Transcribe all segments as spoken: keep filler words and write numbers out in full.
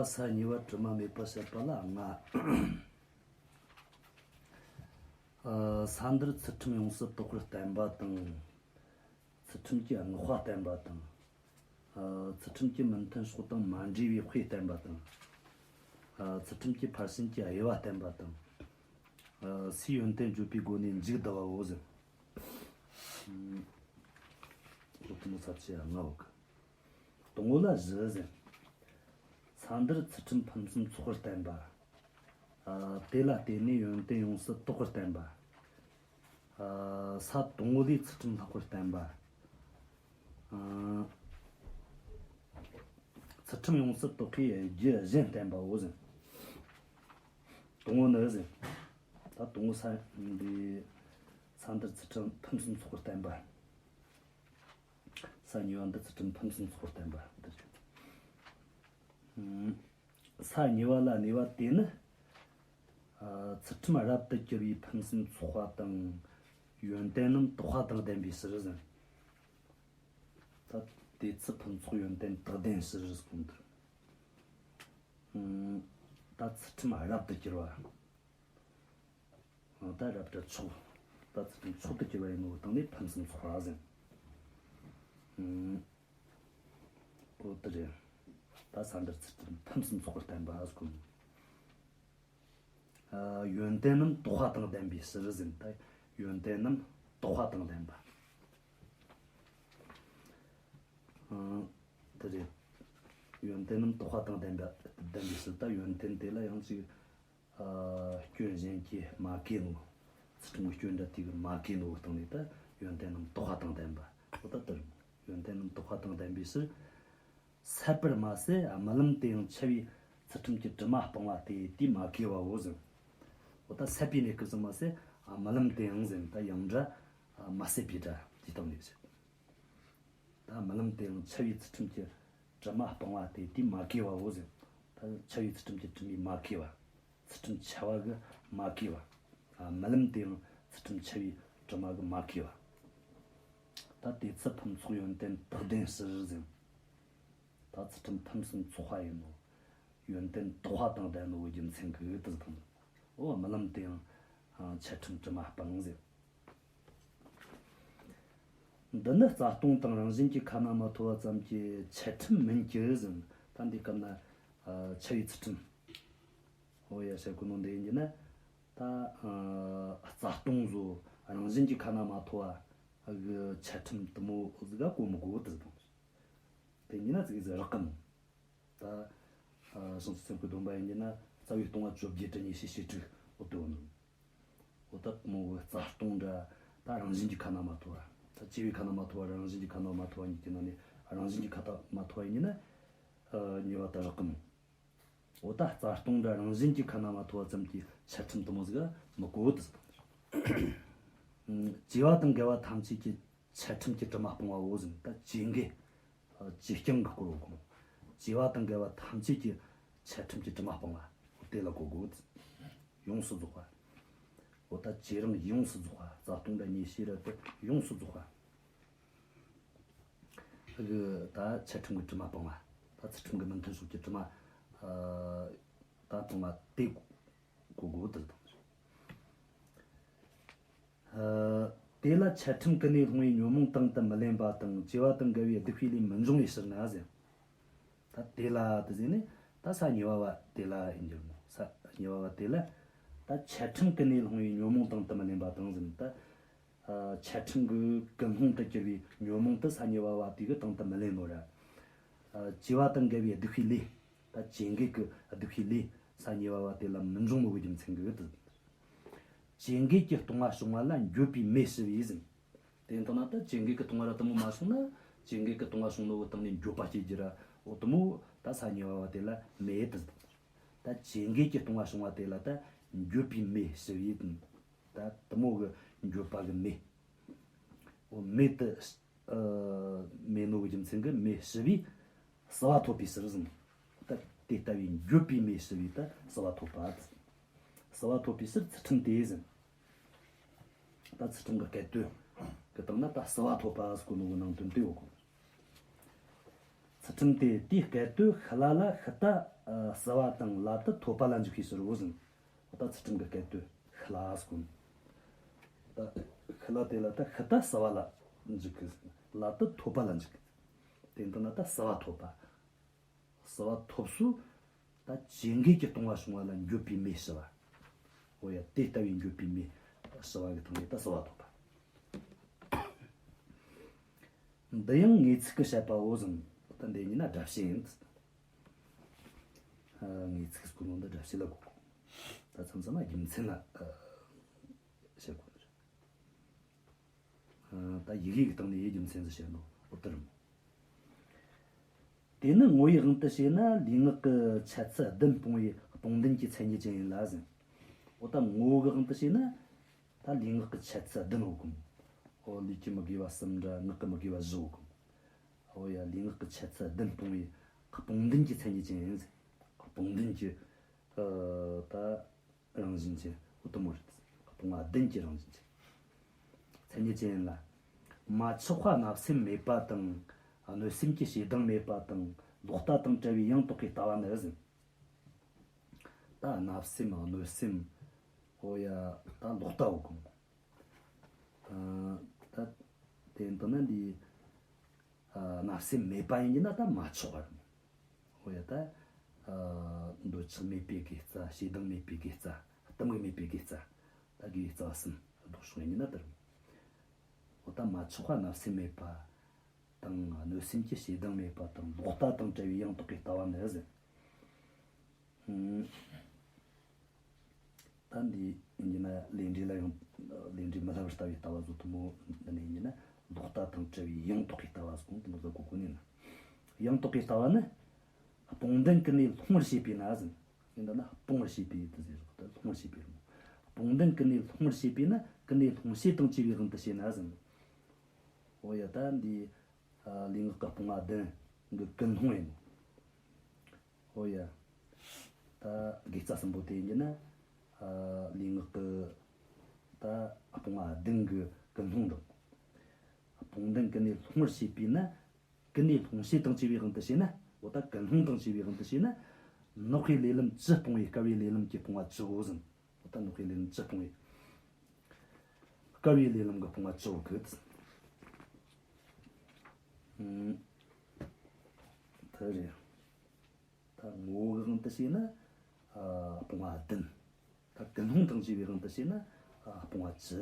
ས་གཉིས་པ་དྲི་མ་མེད་པར་བཤད་པ་ལ་ལྔ། ཨ། ས་འདིར་ཚུལ་ཁྲིམས་ཡོངས་སུ་རྟོགས་པར་བསྟན་པ་དང་། ཚུལ་ཁྲིམས་ཀྱི་བསྔགས་པ་བསྟན་པ་དང་། ཨ། ཚུལ་ཁྲིམས་ཀྱི་མི་མཐུན་ཕྱོགས་དང་མ་འདྲེས་པའི་དཔེ་བསྟན་པ་དང་། ཨ། ཚུལ་ཁྲིམས་ཀྱི་ཕར་ཕྱིན་གྱི་དབྱེ་བ་བསྟན་པ་དང་། ཨ། སའི་ཡོན་ཏན་བརྗོད་པའི་སྒོ་ནས་མཇུག་བསྡུ་བའོ་ཟེར། ཨོ་དེ་མོ་ཚར་གཅིག་ལྔ་བོ་གི། དང་པོ་ལ་བཞི་ཟེར། ས་འདིར་ཚུལ་ཁྲིམས་ཕུན་སུམ་ཚོགས་པར་བསྟན་པ། ཨ། དེ་ལ་བརྟེན་ནས་ཡོན་ཏན་ཡོངས་སུ་རྟོགས་པར་བསྟན་པ། ཨ། ས་དང་པོ་ལས་ཚུལ་ཁྲིམས་ལྷག་པར་བསྟན་པ། ཨ། ཚུལ་ཁྲིམས་ཡོངས་སུ་རྟོགས་པའི་རྒྱུ་གཞན་བསྟན་པའོ་ཟེར། དང་པོ་ནི་ཟེར། ད་དང་པོ་ས་འདི་ས་འདིར་ཚུལ་ཁྲིམས་ཕུན་སུམ་ཚོགས་པར་བསྟན་པ། ས་གཉིས་པ་འདི་ཚུལ་ཁྲིམས་ཕུན་སུམ་ཚོགས་པར་བསྟན་པ་འདི་རེད། ཨུམ། ས་གཉིས་པ་ལ་གནས་པ་དེ་ནི། ཨ། ཚུལ་ཁྲིམས་རབ་ཏུ་གྱུར་པའི་ཕུན་སུམ་ཚོགས་པ་དང་། ཡོན་ཏན་རྣམས་དག་པ་དང་ལྡན་པའི་ཕྱིར་ཟེར། ད་དེ་ཚུལ་ཕུན་ཚོགས་ཡོན་ཏན་དག་ལྡན་ཕྱིར་གསུངས་འདུག་ཨུམ། ད་ཚུལ་ཁྲིམས་རབ་ཏུ་གྱུར་པ། ད་རབ་ཏུ་མཆོག་ད་ཚུལ་ཁྲིམས་མཆོག་ཏུ་གྱུར་པ་ཡིན་ནོ་སྟེང་ནས་ཕུན་སུམ་ཚོགས་པ་ཟེར། ཨུམ། འོ་དེ་རེད། ད་ས་འདིར་ཚུལ་ཁྲིམས་ཕུན་སུམ་ཚོགས་པར་བསྟན་པ་ཟེར་གོ། ཨ། ཡོན་ཏན་རྣམས་དག་པ་དང་ལྡན་པའི་ཕྱིར་ཟེར། ད་ཡོན་ཏན་རྣམས་དག་པ་དང་ལྡན་པ། ཨ། དེ་རེད། ཡོན་ཏན་རྣམས་དག་པ་དང་ལྡན་པ། ལྡན་པའི་ཕྱིར། ད་ཡོན་ཏན་དེ་ལ་ཡང་ཅིག་ཨ། སྐྱོན་གཞན་གྱིས་མ་གོས་ནོ། ཚུལ་ཁྲིམས་ཀྱི་སྐྱོན་འདྲ་དེ་གིས་མ་གོས་ནོ་སྟེང་ནས་ད་ཡོན་ཏན་རྣམས་དག་པ་དང་ལྡན་པ། འོ་ད་ལྟར་ཡོན་ཏན་རྣམས་དག་པ་དང་ལྡན་པའི་ཕྱིར། ཟད་པར་མ་ཟད་རྨི་ལམ་དུ་ཡང་འཆི་བའི་ཚུལ་ཁྲིམས་ཀྱི་དྲི་མ་སྤངས་པ་དེ་དེས་མ་གོས་པའོ་ཟེར། འོ་ད་སད་པའི་གནས་སྐབས་སུ་མ་ཟད་རྨི་ལམ་དུ་ཡང་ཟེར། ད་ཡང་འདྲ་མ་ཟད་པའི་སྒྲ་དེ་སྟེང་ནས་ཟེར། ད་རྨི་ལམ་དུ་ཡང་འཆི་བའི་ཚུལ་ཁྲིམས་ཀྱི་དྲི་མ་སྤངས་པ་དེ་དེས་མ་གོས་པའོ་ཟེར། ད་འཆི་བའི་ཚུལ་ཁྲིམས་ཀྱི་དྲི་མས་མ་གོས་པ། ཚུལ་ཁྲིམས་འཆི་བ་གིས་མ་གོས་པ། རྨི་ལམ་དུ་ཡང་ཚུལ་ཁྲིམས་འཆི་བའི་དྲི་མ་གིས་མ་གོས་པ། ད་དེ་ཚུལ་ཕུན་ཚོགས་ཡོན་ཏན་དག་ལྡན་ཕྱིར་ཟེར། ད་ཚུལ་ཁྲིམས་ཕུན་སུམ་ཚོགས་པ་ཡིན་ནོ། ཡོན་ཏན་དག་པ་དང་ལྡན་ནོ་རྒྱུ་མཚན་གྱིས་དེ་དང་། འོ་རྨི་ལམ་དུ་ཡང་འཆི་ཁྲིམས་དྲི་མ་སྤངས་ཟེར། འདི་ནི་རྩ་ལྟུང་དང་རང་བཞིན་གྱིས་ཁ་ན་མ་ཐོ་བ་ཙམ་གྱི་འཆི་ཁྲིམས་མིན་གྱི་ཟེར། ད་འདི་སྐབས་ན་འཆི་བའི་ཚུལ་ཁྲིམས། འོ་ཡ་བཤད་གོ་ནོ་འདི་ཡིན་གྱི་ན། ད་རྩ་ལྟུང་བཟོ་རང་བཞིན་གྱིས་ཁ་ན་མ་ཐོ་བ་གི་འཆི་ཁྲིམས་དེ་མོ་ཟིག་ག་གོ་མི་དགོས་དེ་ཟིག་དང་། དེ་ཡིན་ན་ཙིག་ཟིག་རག་གམ། ད་བྱང་ཆུབ་སེམས་དཔའི་སྡོམ་པ་ཡིན་གྱི་ན་རྩ་བའི་ལྟུང་བ་བཅོ་བརྒྱད་དྲི་ཉེས་བྱས་བྱེད་དྲུག་འོ་དེ་འོ་ནི། འོ་ད་མོ་གི་རྩ་ལྟུང་འདྲ། ད་རང་བཞིན་གྱིས་ཁ་ན་མ་ཐོ་བ། ད་བཅས་པས་ཁ་ན་མ་ཐོ་བ་རང་བཞིན་གྱིས་ཁ་ན་མ་ཐོ་བ་གཉིས་ཀྱི་ནང་ནས་རང་བཞིན་གྱིས་ཁ་ན་མ་ཐོ་བ་ཡིན་ན། ཨ། གཉིས་པ་ད་རག་གི་མོ། འོ་ད་རྩ་ལྟུང་འདྲ་རང་བཞིན་གྱིས་ཁ་ན་མ་ཐོ་བ་ཙམ་གྱི་འཆི་ཁྲིམས་དེ་མོ་ཟིག་མི་གོ་དེ་ཟིག་དང་། བཅས་པ་དང་འགལ་བ་ཐམས་ཅད་ཀྱི་འཆི་ཁྲིམས་ཀྱི་དྲི་མ་སྤངས་པའོ་ཟེར། ད་བཅས་འགལ། བཅས་རྐྱང་གི་སྐོར་བ་གོ། བཅས་པ་དང་འགལ་བ་ཐམས་ཅད་ཀྱི་འཆི་ཁྲིམས་ཀྱི་དྲི་མ་སྤངས་པ་དེ་ལ་གོ་དགོས། ཡོངས་སུ་རྫོགས་པ། འོ་ད་བཅས་རང་ཡོངས་སུ་རྫོགས་པ། རྩ་ལྟུང་འདྲ་ཉེས་བྱས་ར་དེ་ཡོངས་སུ་རྫོགས་པ། གི་ད་འཆི་ཁྲིམས་ཀྱི་དྲི་མ་སྤངས་པ། ད་ཚུལ་ཁྲིམས་ཀྱི་མི་མཐུན་ཕྱོགས་ཀྱི་དྲི་མ། ཨ། ད་སྤངས་པ་དེ་གོ་དགོས་དེ་དང་། ཨ། དེ་ལ་འཆི་ཁྲིམས་ཀུན་ནས་བསླངས་པའི་ཉོན་མོངས་དང་དུ་མི་ལེན་པ་དང་བཅས་པ་དང་འགལ་བའི་སྡིག་པའི་ལས་མི་འབྱུང་བའི་ཕྱིར་ན་ཟེར། ད་དེ་ལ་དེ་ཟེར་ནས་ད་ས་གཉིས་པ་བ་དེ་ལ་ཡིན་གྱི་རེད་མོ། ས་གཉིས་པ་བ་དེ་ལ་ད་འཆི་ཁྲིམས་ཀུན་ནས་བསླངས་པའི་ཉོན་མོངས་དང་དུ་མི་ལེན་པ་དང་ཟེར་ནས་ད། ཨ། འཆི་ཁྲིམས་ཀྱི་ཀུན་སློང་དུ་གྱུར་པའི་ཉོན་མོངས་དེ་ས་གཉིས་པ་བ་དེ་གིས་དང་དུ་མི་ལེན་ནོ་ར། ཨ། བཅས་པ་དང་འགལ་བའི་སྡིག་པའི་ལས། ད་བཅས་འགལ་གྱི་སྡིག་པའི་ལས་ས་གཉིས་པ་བ་དེ་ལ་མི་འབྱུང་ནོ་གི་རྒྱུ་མཚན་གྱིས་དེ། བཅས་འགལ་གྱི་ལྟུང་བ་བྱུང་བ་ལ་འགྱོད་པའི་མེ་ཞི་བས་ཟེར། དེ་ལྟ་ན་ད་བཅས་འགལ་གྱི་ལྟུང་བ་ར་དེ་མོ་མ་བྱུང་ན། བཅས་འགལ་གྱི་ལྟུང་བ་བྱུང་ནོ་གི་སྟེང་ནས་འགྱོད་པ་སྐྱེ་རྒྱུ་ར། འོ་དེ་མོ་ད་ས་གཉིས་པ་བ་དེ་ལ་མེ་དེ། ད་བཅས་འགལ་གྱི་ལྟུང་བ་བྱུང་བ་དེ་ལ་ད་འགྱོད་པའི་མེ་ཞི་བས་དེ། ད་དེ་མོ་གི་འགྱོད་པ་གི་མེ། འོ་མེ་དེ། ཨ། མེ་ནོ་གི་རྒྱུ་མཚན་གྱིས་མེ་ཞི་བས་བསིལ་བ་ཐོབ་པའི་ཕྱིར་ཟེར། ད་དེ་ལྟ་བུའི་འགྱོད་པའི་མེ་ཞི་བས་ད་བསིལ་བ་ཐོབ་པ། བསིལ་བ་ཐོབ་པའི་ཕྱིར་ཚུལ་ཁྲིམས་དེ་ཟེར། ད་ཚུལ་ཁྲིམས་ཀྱི་སྐད་དོད་ཀྱི་སྟེང་ན་ད་བསིལ་བ་ཐོབ་པ་ཟེར་གོ་ནོ་གི་ནང་དོན་དེ་ཡོད་གོ། ཚུལ་ཁྲིམས་དེ་དེའི་སྐད་དོད་ཤི་ལ་ལ་ཤི་ད་ཨ་བསུ་བ་དང་ལ་དུ་ཐོད་པ་ལ་འཇུག་གི་ཕྱིར་རོ་ཟེར། འོ་ད་ཚུལ་ཁྲིམས་ཀྱི་སྐད་དོད་ཤི་ལ་ཟེར་གོ་ནོ། ད་ཤི་ལ་དེ་ལ་ད་ཤི་ད་བསུ་བ་ལ་འཇུག་གི། ལ་དུ་ཐོད་པ་ལ་འཇུག་གི། དེ་འདི་ན་ད་བསུ་བ་ཐོབ་པ། བསུ་བ་ཐོབ་སུ། ད་ཇེ་འགེལ་གྱི་ལྟུང་བ་བྱུང་བ་ལ་འགྱོད་པའི་མེ་ཞི་བ། འོ་ཡ། དེ་ལྟ་བུའི་འགྱོད་པའི་མེ་ཞི་བ་གི་ཐོག་ནས་ད་བསུ་བ་ཐོབ་པ། འདི་ཡང་ངེས་ཚིག་གི་བཤད་པའོ་ཟེར། ད་འདི་ཡིན་ན་སྒྲ་བཤད་ཡིན། ཨ། ངེས་ཚིག་གི་སྐོར་ནང་འདི་སྒྲ་བཤད་ལ་གོ་དགོས། ད་མཚམས་མཚམས་རྒྱུ་མཚན་ལ་ཨ་བཤད་དགོས་ནི་རེད། ཨ། ད་ཡི་གེ་གི་སྟེང་ནས་ཡི་རྒྱུ་མཚན་ཟིག་བཤད་ནོ་འོ་དེ་རེད་མོ། དེ་ནི་ངོ་བོའི་དབང་དུ་བྱས་ན་ལུས་ངག་གི་འཆད་ཚུལ་བདུན་སྤོང་བའི་སྤོང་ལྡན་གྱི་མཚན་ཉིད་ཅན་ཡིན་ལ་ཟེར། འོ་ད་ངོ་བོ་གི་དབང་དུ་བྱས་ན། ད་ལུས་ངག་གི་འཆད་ཚུལ་བདུན་ཡོད་གི་མོ། འོ་ལུས་ཀྱི་མི་དགེ་བ་གསུམ་འདྲ་ངག་གི་མི་དགེ་བ་བཞི་ཡོད་གི་མོ། འོ་ཡ། ལུས་ངག་གི་འཆད་ཚུལ་བདུན་སྤོང་བའི་སྤོང་ལྡན་གྱི་མཚན་ཉིད་ཅན་ཡིན་ཟེར། སྤོང་ལྡན་གྱི་ཨ་ད་རང་བཞིན་ཅན། འོ་དེ་མོ་རེད། སྤོང་བ་བདུན་གྱི་རང་བཞིན་ཅན། མཚན་ཉིད་ཅན་ཡིན་ལ། མ་ཆགས་པ་བརྣབ་སེམས་མེད་པ་དང་། གནོད་སེམས་ཀྱི་ཞེ་སྡང་མེད་པ་དང་། ལོག་ལྟ་དང་བྲལ་བའི་ཡང་དག་པའི་ལྟ་བ་ནི་ཟེར། ད་བརྣབ་སེམས་གནོད་སེམས། འོ་ཡ། ད་ལོག་ལྟ་ཡོད་གི་མོ། ཨ། ད་དེ་འདི་ན་འདི། ཨ། བརྣབ་སེམས་མེད་པ་ཡིན་གྱི་ན་ད་མ་ཆགས་པ་རེད་མོ། འོ་ཡ། ད་ཨ་འདོད་ཆགས་མེད་པའི་དགེ་རྩ། ཞེ་སྡང་མེད་པའི་དགེ་རྩ། གཏི་མུག་མེད་པའི་དགེ་རྩ། ད་དགེ་བའི་རྩ་བ་གསུམ་ལྡོག་ཕྱོགས་ཡིན་གྱི་ན་དེ་རེད་མོ། འོ་ད་མ་ཆགས་པ་བརྣབ་སེམས་མེད་པ་དང་། གནོད་སེམས་ཀྱི་ཞེ་སྡང་མེད་པ་དང་། ལོག་ལྟ་དང་བྲལ་བའི་ཡང་དག་པའི་ལྟ་བ་ནི་ཟེར། ཨུམ། ད་འདི་ཡིན་ན་ལས་འབྲས་ལ་ཡང་ལས་འབྲས་མི་སླ་བར་ལྟ་བའི་ལྟ་བ་བཟོ་དུ་མོ། འདི་ནས་ཡིན་ན་ལོག་ལྟ་དང་བྲལ་བའི་ཡང་དག་པའི་ལྟ་བ་ཟེར་གོ་ནོ་དེ་མོ་ཟིག་གོ་དགོས་ནི་ན། ཡང་དག་པའི་ལྟ་བ་ནི། སྤོང་ལྡན་ཀུན་ནས་སློང་བར་བྱེད་པས་ན་ཟེར། ཡིན་ད་ན་སྤོང་བར་བྱེད་པས་དེ་ཟེར་རོ། ད་སློང་བར་བྱེད་པས་རོ། སྤོང་ལྡན་ཀུན་ནས་སློང་བར་བྱེད་པས་ན། ཀུན་ནས་སློང་བྱེད་དང་བཅས་པའི་དབང་དུ་བྱས་ན་ཟེར། འོ་ཡ། ད་འདི་ཨ་ལུས་ངག་གི་སྤོང་བ་བདུན་གི་ཀུན་སློང་ཡིན་ནོ། འོ་ཡ། ད་དགེ་རྩ་གསུམ་པོ་དེ་ཡིན་གྱི་ན། ཨ་ལུས་ངག་གི་ད་སྤོང་བ་བདུན་གི་ཀུན་སློང་འགྲོ། སྤོང་ལྡན་ཀུན་ནས་སློང་བར་བྱེད་པས་ན། ཀུན་ནས་སློང་བྱེད་དང་བཅས་པའི་དབང་དུ་བྱས་ན། འོ་ད་ཀུན་སློང་དང་བཅས་པའི་དབང་དུ་བྱས་ན། ནག་པོའི་ལས་ལམ་བཅུ་སྤོང་བའི་དཀའ་བའི་ལས་ལམ་གྱི་སྤོང་བ་བཅུའོ་ཟེར། འོ་ད་ནག་པོའི་ལས་ལམ་བཅུ་སྤོང་བའི། དཀའ་བའི་ལས་ལམ་གྱི་སྤོང་བ་བཅུ་གི། ཨུམ། དེ་རེད། ད་ངོ་བོ་གི་དབང་དུ་བྱས་ན། ཨ་སྤོང་བ་བདུན། ད་ཀུན་སློང་དང་བཅས་པའི་དབང་དུ་བྱས་ན། ཨ་སྤོང་བ་བཅུ་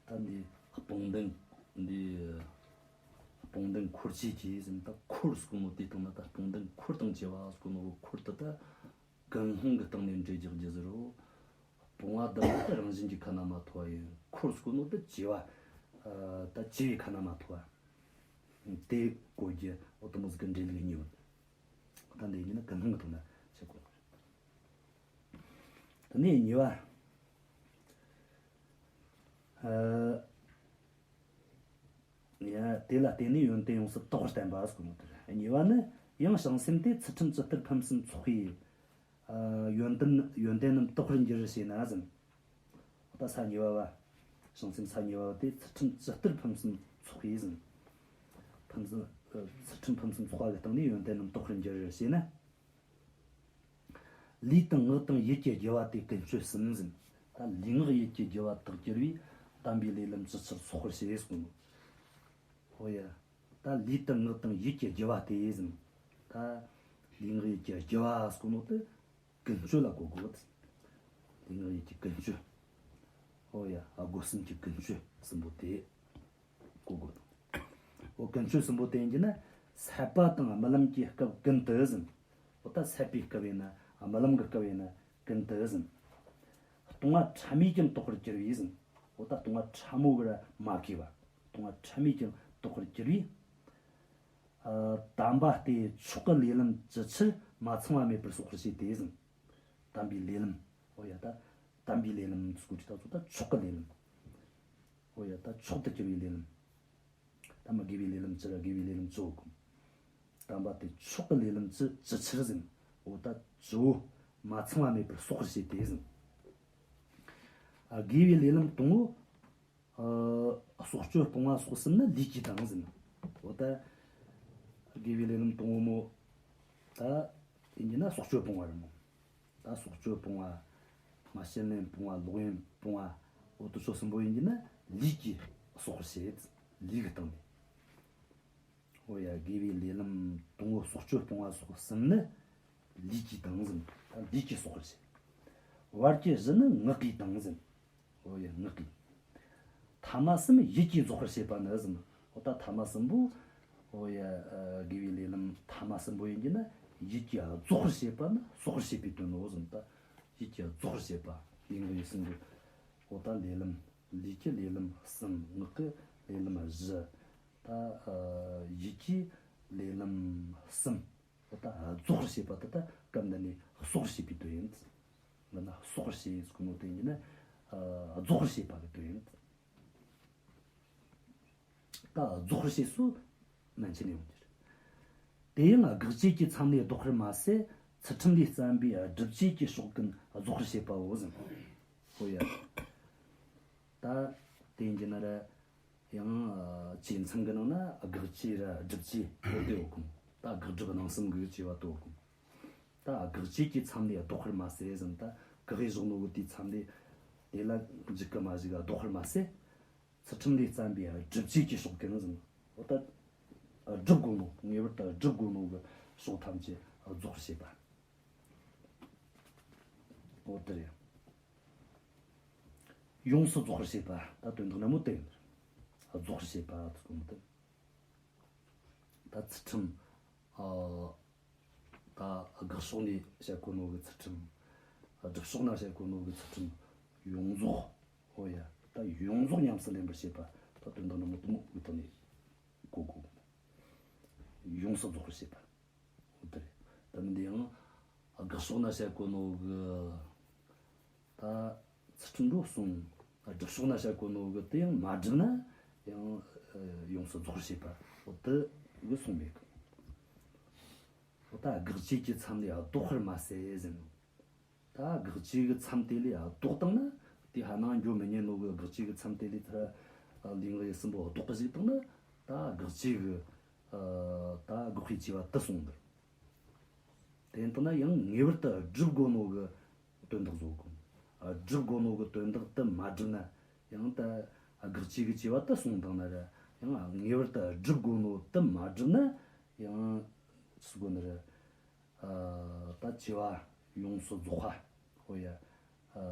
བྱེད། ད་འདི་སྤོང་ལྡན། འདི་སྤོང་ལྡན་འཁོར་བཅས་ཀྱི་ཟེར། ད་འཁོར་ཟེར་གོ་ནོ་དེའི་སྟེང་ན། ད་སྤོང་ལྡན་འཁོར་དང་བཅས་པ་ཟེར་གོ་ནོ་འཁོར་དེ་ད་ཀུན་སློང་གི་སྟེང་ནས་འགྲེལ་རྒྱག་རྒྱུ་ཟེར་རོ། སྤོང་བ་བདུན་ད་རང་བཞིན་གྱིས་ཁ་ན་མ་ཐོ་བ་ཡིན། འཁོར་ཟེར་གོ་ནོ་དེ་བཅས་པ། ཨ་ད་བཅས་པའི་ཁ་ན་མ་ཐོ་བ། དེ་གོ་རྒྱུ་འོ་དེ་མོ་ཟིག་གི་འགྲེལ་ལུགས་གཉིས་ཡོད། ད་འདི་ཡིན་ན་ཀུན་སློང་གི་ཐོག་ན་བཤད་དགོས་རེད། དེ་ནས་གཉིས་པ། ཨ་ཡ། དེ་ལ་བརྟེན་ནས་ཡོན་ཏན་ཡོངས་སུ་དག་པར་བསྟན་པ་ཟེར་གོ་ནོ་དེ་རེད། གཉིས་པ་ནི། ཡང་བྱང་སེམས་དེ་ཚུལ་ཁྲིམས་ཇི་ལྟར་ཕུན་སུམ་ཚོགས་པའི། ཨ་ཡོན་ཏན་ཡོན་ཏན་རྣམས་དག་པར་འགྱུར་ཞེ་ན་ཟེར། ད་ས་གཉིས་པ་བ། བྱང་སེམས་ས་གཉིས་པ་བ་དེ་ཚུལ་ཁྲིམས་ཇི་ལྟར་ཕུན་སུམ་ཚོགས་པའི་ཟེར། ཕུན་སུམ། ཨ་ཚུལ་ཁྲིམས་ཕུན་སུམ་ཚོགས་པ་གི་སྟེང་ནས་ཡོན་ཏན་རྣམས་དག་པར་འགྱུར་ཞེ་ན། ལུས་དང་ངག་དང་ཡིད་ཀྱི་དགེ་བ་དེ་ཀུན་སྤྱོད་གསུམ་ཟེར། ད་ལུས་ངག་ཡིད་ཀྱི་དགེ་བ་དག་གྱུར་པའི་དམ་པའི་ལས་ལམ་ཇི་ཆར་ཚོགས་པར་བྱེད་གསུངས། ཧོ་ཡ། ད་ལུས་དང་ངག་དང་ཡིད་ཀྱི་དགེ་བ་དེ་ཟེར། ད་ལུས་ངག་ཡིད་ཀྱི་དགེ་བ་ཟེར་གོ་ནོ་དེ་ཀུན་སྤྱོད་ལ་གོ་དགོས། ལུས་ངག་ཡིད་ཀྱི་ཀུན་སྤྱོད། ཧོ་ཡ། སྒོ་གསུམ་གྱི་ཀུན་སྤྱོད་གསུམ་པོ་དེ་གོ་དགོས། འོ་ཀུན་སྤྱོད་གསུམ་པོ་དེ་ཡིན་གྱི་ན། སད་པ་དང་རྨི་ལམ་གྱི་སྐབས་ཀུན་ཏུ་ཟེར། འོ་ད་སད་པའི་སྐབས་ཡིན་ན། རྨི་ལམ་གྱི་སྐབས་ཡིན་ན་ཀུན་ཏུ་ཟེར། ལྟུང་བ་ཕྲ་མོས་ཀྱང་དག་པར་གྱུར་པའི་ཟེར། འོ་ད་ལྟུང་བ་ཕྲ་མོ་གི་ར་མ་གོས་པ། ལྟུང་བ་ཕྲ་མོས་ཀྱང་དག་པར་གྱུར་པའི། ཨ་དམ་པ་སྟེ་མཆོག་གི་ལས་ལམ་ཇི་ཆར་མ་ཚང་བ་མེད་པར་གསོག་པར་བྱེད་དེ་ཟེར། དམ་པའི་ལས་ལམ། འོ་ཡ། ད་དམ་པའི་ལས་ལམ་ཟེར་གོ་དུས་ད་ཚོ་ད་མཆོག་གི་ལས་ལམ། འོ་ཡ། ད་མཆོག་ཏུ་གྱུར་པའི་ལས་ལམ། ད་མི་དགེ་བའི་ལས་ལམ་བཅུ་ར་དགེ་བའི་ལས་ལམ་བཅུ་གོ། དམ་པ་སྟེ་མཆོག་གི་ལས་ལམ་བཅུ་ཇི་ཆར་ཟེར། འོ་ད་བཅུ་བོ་མ་ཚང་བ་མེད་པར་གསོག་པར་བྱེད་དེ་ཟེར། ཨ་དགེ་བའི་ལས་ལམ་དང་པོ། ཨ་གསོག་སྤྱོད་སྤོང་བ་སོགས་གསུམ་ནི་ལུས་ཀྱི་དང་ཟེར། འོ་ད་ དགེ་བའི་ལས་ལམ་དང་པོ་མོ། ད་ཡིན་གྱི་ན་སྲོག་གཅོད་སྤོང་བ་རེད་མོ། ད་སྲོག་གཅོད་སྤོང་བ། མ་བྱིན་ལེན་སྤོང་བ། ལོག་གཡེམ་སྤོང་བ། འོ་དེ་ཚོ་གསུམ་པོ་ཡིན་གྱི་ན་ལུས་ཀྱིས་གསོག་པར་བྱེད། ལུས་ཀྱི་སྟེང་ནས། འོ་ཡ། དགེ་བའི་ལས་ལམ་དང་པོ་སྲོག་གཅོད་སྤོང་བ་སོགས་གསུམ་ནི་ལུས་ཀྱིས་དང་ཟིན། ད་ལུས་ཀྱིས་གསོག་པར་བྱེད། བར་གྱི་བཞི་ནི་ངག་གིས་དང་ཟིན། འོ་ཡ། ངག་གིས། ཐ་མ་གསུམ་ཡིད་ཀྱིས་རྫོགས་པར་བྱེད་པ་ནི་ཟིན། འོ་ད་ཐ་མ་གསུམ་པོ། འོ་ཡ། དགེ་བའི་ལས་ལམ་ཐ་མ་གསུམ་པོ་ཡིན་གྱི་ན་ཡིད་ཀྱིས་རྫོགས་པར་བྱེད་པ་ནི་གསོག་པར་བྱེད་པའི་དོན་ནོ་ཟིན། ད་ཡིད་ཀྱིས་རྫོགས་པར་བྱེད་པ་ལུས་ངག་ཡིད་གསུམ་གྱི། འོ་ད་ལས་ལམ། ལུས་ཀྱི་ལས་ལམ་གསུམ། ངག་གི་ལས་ལམ་བཞི། ད་ཡིད་ཀྱི་ལས་ལམ་གསུམ། འོ་ད་རྫོགས་པར་བྱེད་པ་དེ་ད་སྐབས་འདི་ནས་གསོག་པར་བྱེད་པའི་དོན་ཡིན། འདི་ན་གསོག་པར་བྱེད་ཟེར་གོ་ནོ་དེ་ཡིན་གྱི་ན། རྫོགས་པར་བྱེད་པ་གི་དོན་ཡིན། ད་རྫོགས་པར་བྱེད་སུ་མན་ཆད་ནས་ཡོང་གི་རེད། དེ་ཡང་དགག་བྱའི་གི་མཚམས་ལས་ལྡོག་པར་མ་ཟད། ཚུལ་ཁྲིམས་ལས་བརྩམས་པའི་སྒྲུབ་བྱའི་གི་ཕྱོགས་ཀུན་རྫོགས་པར་བྱེད་པའོ་ཟིན། འོ་ཡ། ད་དེ་ཡིན་གྱི་ན་ར། ཡང་། ཨ། བཅས་མཚམས་ཀྱི་ནང་ན་དགག་བྱའི་ར་སྒྲུབ་བྱའི་དེ་ཡོད་གོ། ད་དགག་སྒྲུབ་སྣང་གསུམ་གྱི་བྱེད་པ་དེ་ཡོད་གོ། ད་དགག་བྱའི་གི་མཚམས་ལས་ལྡོག་པར་མ་ཟད་ཟིན། ད་བཀག་ཡས་བཞག་ནོ་གི་དེའི་མཚམས་ལས་དེ་ལ་འཇིགས་ཀྱི་མ་འཇིགས་ལྡོག་པར་མ་ཟད། ཚུལ་ཁྲིམས་ལས་བརྩམས་པའི་སྒྲུབ་བྱའི་གི་ཕྱོགས་ཀུན་ཟིན། འོ་ད་སྒྲུབ་དགོས་ནོ། ངེས་པར་དུ་སྒྲུབ་དགོས་ནོ་གི་ཕྱོགས་ཐམས་ཅད་རྫོགས་པར་བྱེད་པ། འོ་དེ་རེད། ཡོངས་སུ་རྫོགས་པར་བྱེད་པ། ད་དོན་དག་ནི་མོ་དེ་ཡིན། རྫོགས་པར་བྱེད་པ་དེ་གོ་མོ་དེ། ད་ཚུལ་ཁྲིམས། ཨ། ད་དགག་ཕྱོགས་ནས་བཤད་གོ་ནོ་གི་ཚུལ་ཁྲིམས། སྒྲུབ་ཕྱོགས་ན་བཤད་གོ་ནོ་གི་ཚུལ་ཁྲིམས། ཡོངས་རྫོགས། ཨོ་ཡ། ད་ཡོངས་རྫོགས་ཉམས་སུ་ལེན་པར་བྱེད་པ། ད་དོན་དག་ནི་མོ་དེ་མོ་གི་ཐོག་ནས་གོ་དགོས། ཡོངས་སུ་རྫོགས་པར་བྱེད་པ། འོ་དེ་རེད། ད་མི་འདི་ཡང་དགག་ཕྱོགས་ན་བཤད་གོ་ནོ་གི་ད་ཚུལ་ཁྲིམས་འགྲོ་གསུངས། སྒྲུབ་ཕྱོགས་ན་བཤད་གོ་ནོ་གི་དེ་ཡང་མ་བསྒྲུབས་ན་ཡང་ཡོངས་སུ་རྫོགས་པར་བྱེད་པ། འོ་དེ་གི་གསུངས་མེད་གི། འོ་ད་དགག་བྱའི་གི་མཚམས་ལས་ལྡོག་པར་མ་ཟད་ཟེར་ནོ། ད་དགག་བྱའི་གི་མཚམས་དེ་ལས་ལྡོག་བཏང་ན། དེ་ཧ་ནང་འགྱོ་མི་ཉན་ནོ་གི་དགག་བྱའི་གི་མཚམས་དེ་ལས་ཐར། ལུས་ངག་ཡིད་གསུམ་པོ་ལྡོག་གི་ཞིག་བཏང་ན། ད་དགག་བྱའི་གི། ད་དགག་པའི་བྱ་བ་དེ་སོང་འདིར། དེ་ཡིན་བཏང་ན་ཡང་ངེས་པར་དུ་སྒྲུབ་དགོས་ནོ་གི་དོན་དག་བཟོ་དགོས། སྒྲུབ་དགོས་ནོ་གི་དོན་དག་དེ་མ་བསྒྲུབས་ན། ཡང་ད་དགག་བྱའི་གི་བྱ་བ་དེ་སོང་བཏང་ན་ར། ཡང་ངེས་པར་དུ་སྒྲུབ་དགོས་ནོ་དེ་མ་བསྒྲུབས་ན། ཡང་ཟེར་གོ་ནི་རེད། ཨ། ད་བྱ་བ་ཡོངས་སུ་རྫོགས་པ། ཨོ་ཡ། ཨ།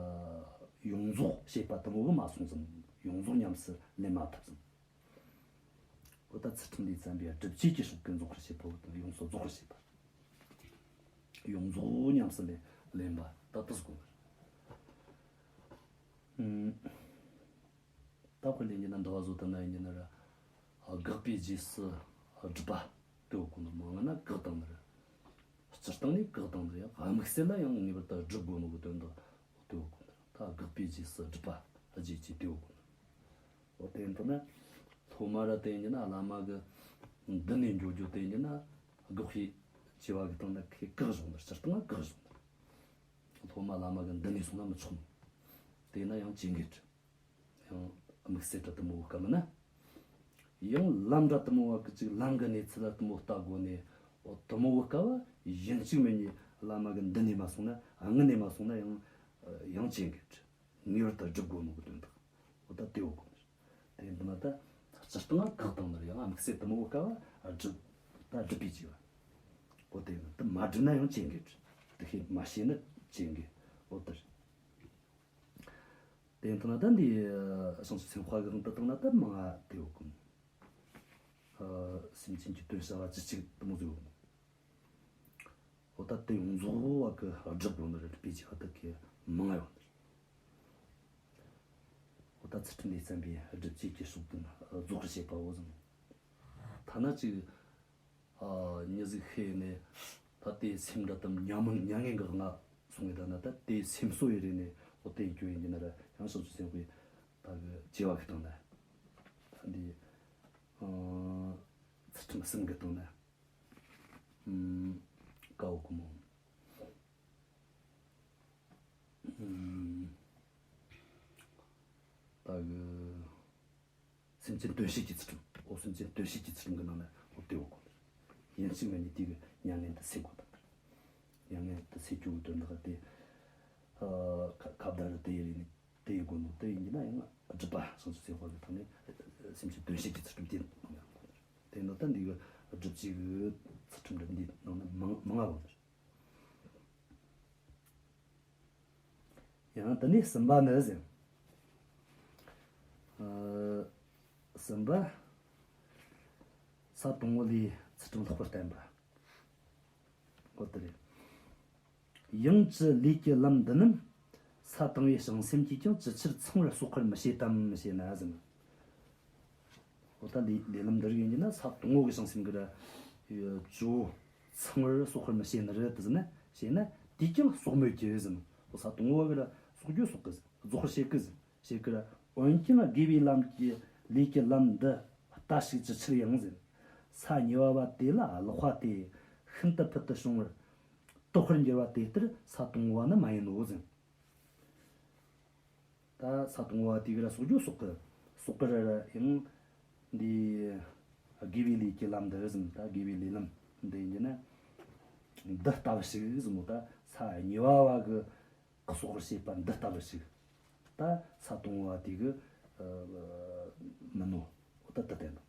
ཡོངས་རྫོགས་བྱེད་པ་དེ་མོ་གི་མ་སོང་ཟིན། ཡོངས་རྫོགས་ཉམས་སུ་ལེན་མ་ཐུབ་ཟིན། ཨོ་ད་ཚུལ་ཁྲིམས་ལས་བརྩམས་པའི་སྒྲུབ་བྱའི་གི་ཕྱོགས་ཀུན་རྫོགས་པར་བྱེད་པ། ཡོངས་སུ་རྫོགས་པར་བྱེད་པ། ཡོངས་རྫོགས་ཉམས་སུ་ལེན་ལེན་པ་ད་དེ་ཟེར་གོ་ནི་རེད། ཨུམ། ད་དཔེ་ལེན་རྒྱུ་ན་འདྲ་བ་བཟོ་ཐུབ་ན་ཡིན་རྒྱུ་ན་ར། དགག་པའི་རྗེས་སུ་སྒྲུབ་པ་དེ་ཡོད་གོ་ནོ་མོ། ང་ན་བཀག་བཏང་ནི་རེད། སྤྱིར་བཏང་ནས་བཀག་བཏང་ནི་རེད། དམིགས་བསལ་ལ་ཡང་ངེས་པར་དུ་སྒྲུབ་དགོས་ནོ་གི་དོན་དག་དེ་ཡོད་གོ་ནི་རེད། ད་དགག་པའི་རྗེས་སུ་སྒྲུབ་པ་རྗེས་ཀྱི་དེ་ཡོད་གོ་ནི་རེད། འོ་དེ་ཡིན་ན་སློབ་མ་ར་དེ་ཡིན་རྒྱུ་ན་བླ་མ་གི་མདུན་ནས་འགྱོ་རྒྱུ་དེ་ཡིན་རྒྱུ་ན་དགག་པའི་བྱ་བ་གི་སྟེང་ན་ཁོས་བཀག་བཞག་ནི་རེད། སྤྱིར་བཏང་ན་བཀག་བཞག་ནི་རེད། སློབ་མ་བླ་མ་གི་མདུན་ནས་སོང་ན་མི་ཆོག་ནོ། དེ་ན་ཡང་བྱེད་འགལ་རེད། ཡང་དམིགས་བསལ་དྲ་དེ་མོ་བོ་དཀའ་མིན་ན། ཡང་ལམ་འདྲ་དེ་མོ་བ་གི་ཅིག་ལམ་གི་གནས་ཚུལ་ལ་དེ་མོ་ལྟ་དགོས་ནས། འོ་དེ་མོ་བོ་དཀའ་བ་ཡིན་གཅིག་མིན་གཉིས་བླ་མ་གི་མདུན་ནས་མ་སོང་ན། སྔུན་ནས་མ་སོང་ན་ཡང་ཡང་བྱེད་འགལ། ངེས་པར་དུ་སྒྲུབ་དགོས་ནོ་གི་དོན་དག་འོ་ད་དེ་བོ་དགོས་ནི། དེ་ཡིན་ན་ད་སྤྱིར་བཏང་བཀག་བཏང་ནི་རེད། ཡང་དམིགས་བསལ་དེ་མོ་བོ་དཀའ་བ་སྒྲུབ། ད་སྒྲུབ་པའི་བྱ་བ། འོ་དེ་ཡིན་ན་དེ་མ་སྒྲུབ་ན་ཡང་བྱེད་འགལ། དེ་ཤེས་མ་ཤེས་ན་བྱེད་འགལ། འོ་དེ་རེད། དེ་ཡིན་ན་ད་འདི་བྱང་ཆུབ་སེམས་དཔའ་གི་དབང་དུ་བཏང་ན་ད་མང་ང་དེ་ཡོད་གི། ཨ། སེམས་ཅན་གྱི་དོན་བྱ་བ་ཅི་གཅིག་དེ་མོ་ཟིག་ཡོད་གི། འོ་ད་དེ་ཡོངས་རྫོགས་བ་གི་སྒྲུབ་དགོས་ནི་རེད། སྒྲུབ་པའི་བྱ་བ་དག་གི་མང་ང་ཡོད་ནི་རེད། འོ་ད་ཚུལ་ཁྲིམས་ལས་བརྩམས་པའི་སྒྲུབ་བྱའི་གི་ཕྱོགས་ཀུན་རྫོགས་པར་བྱེད་པའོ་ཟེར། ཐ་ན་ཅིག་ཨ། མྱི་ཟིག་ཤི་ནས་ད་དེ་སེམས་འདྲ་དམ་མྱ་ངན་མྱ་ངན་གི་ངང་སོང་ངེ་ད་ན། ད་དེ་སེམས་གསོ་ཡི་རེ་ནས་འོ་དེ་འགྱོ་ཡིན་གྱི་ན་ར། ཡང་བྱང་ཆུབ་སེམས་དཔའི་ད་གི་བྱེ་བ་གི་སྟེང་ན། ད་འདི་ཨ། ཚུལ་ཁྲིམས་གསུམ་གི་སྟེང་ན། ཨུམ། ཀའོ་ཀུ་མོ། ཨུམ། ད་གི་སེམས་ཅན་དོན་བྱེད་ཀྱི་ཚུལ་ཁྲིམས། འོ་སེམས་ཅན་དོན་བྱེད་ཀྱི་ཚུལ་ཁྲིམས་ཀྱི་ནང་ནས་འོ་དེ་འོ་གོ་ནི། ཡིན་གཅིག་མིན་གཉིས་དེ་གི་མྱ་ངན་དེ་སེལ་དགོས་དང་། མྱ་ངན་དེ་སེལ་རྒྱུ་གི་དོན་དག་དེ། ཨ་ཁ་ཁ་བརྡ་རུ་དེ་ཡི་རིགས་ནི་དེ་ཡི་དགོས་ནོ་དེ་ཡིན་གྱི་ན་ཡང་སྒྲུབ་པ་བྱང་ཆུབ་སེམས་དཔའ་གི་ཐོག་ནས་སེམས་བསྐྱེད་དོན་བྱེད་ཀྱི་ཚུལ་ཁྲིམས་དེ་ནང་ཡང་དགོས་ནོ། དེ་ནི་ད་འདི་གི་སྒྲུབ་བྱེད་ཀྱི་ཚུལ་ཁྲིམས་འདི་འདི་ནང་ན་མང་མང་ང་བ་ནི། ཡང་དེ་ནས་གསུམ་པ་ནི་ཟེར། ཨ་གསུམ་པ། ས་དང་པོ་ལས་ཚུལ་ཁྲིམས་ལྷག་པར་བསྟན་པ། འོ་དེ་རེད། ཡང་ཅི་ལས་ཀྱི་ལམ་འདི་རྣམས། ས་དང་པོའི་བྱང་སེམས་ཀྱིས་ཀྱང་ཅི་ཕྱིར་ཚང་བར་གསོག་པར་མི་བྱེད་དམ་ཞེ་ན་ཟེར། འོ་ད་ལས་ལས་ལམ་འདི་རིགས་ཡིན་གྱི་ན་ས་དང་པོ་གི་བྱང་སེམས་ཀྱི་ར་ཇོ་ཚང་བར་གསོག་པར་མི་བྱེད་ནི་རེད་དེ་ཟེར་ན། བྱེད་ན་དེས་ཀྱང་གསོག་མོད་ཀྱི་ཟེར། འོ་ས་དང་པོ་གི་ར་གསོག་རྒྱུ་གསོག་གི་ཟེར། རྫོགས་པར་བྱེད་ཀྱི་ཟེར། བྱེད་ཀྱི་ར། འོན་ཀྱང་དགེ་བའི་ལམ་གྱི་ལས་ཀྱི་ལམ་འདི་ལྟ་ཞིག་ཅི་ཕྱིར་ཡང་ཟེར། ས་ཉེ་བ་བ་དེ་ལ་ལག་པ་དེ་ཤིན་ཏུ་ཕུལ་དུ་བྱུང་བར་དོགས་པར་འགྱུར་བ་དེ་ལྟར་ས་དང་པོ་བ་ནི་མ་ཡིན་ནོ་ཟེར། ད་ས་དང་པོ་བ་དེ་གི་ར་གསོག་རྒྱུ་གསོག་གི། གསོག་གི་ར་ར་ཡང་འདི་དགེ་བའི་ལས་ཀྱི་ལམ་འདི་ཟེར། ད་དགེ་བའི་ལས་ལམ་འདི་ཡིན་གྱི་ན་འདི་ལྟ་བུ་ཞིག་ཟེར་མོ། ད་ས་ཉེ་བ་བ་གི་གསོག་པར་བྱེད་པ་འདི་ལྟ་བུ་ཞིག་ད་ས་དང་པོ་བ་དེ་གི་ཨ་མིན་ནོ། འོ་ད་ད་བསྟན་ནོ།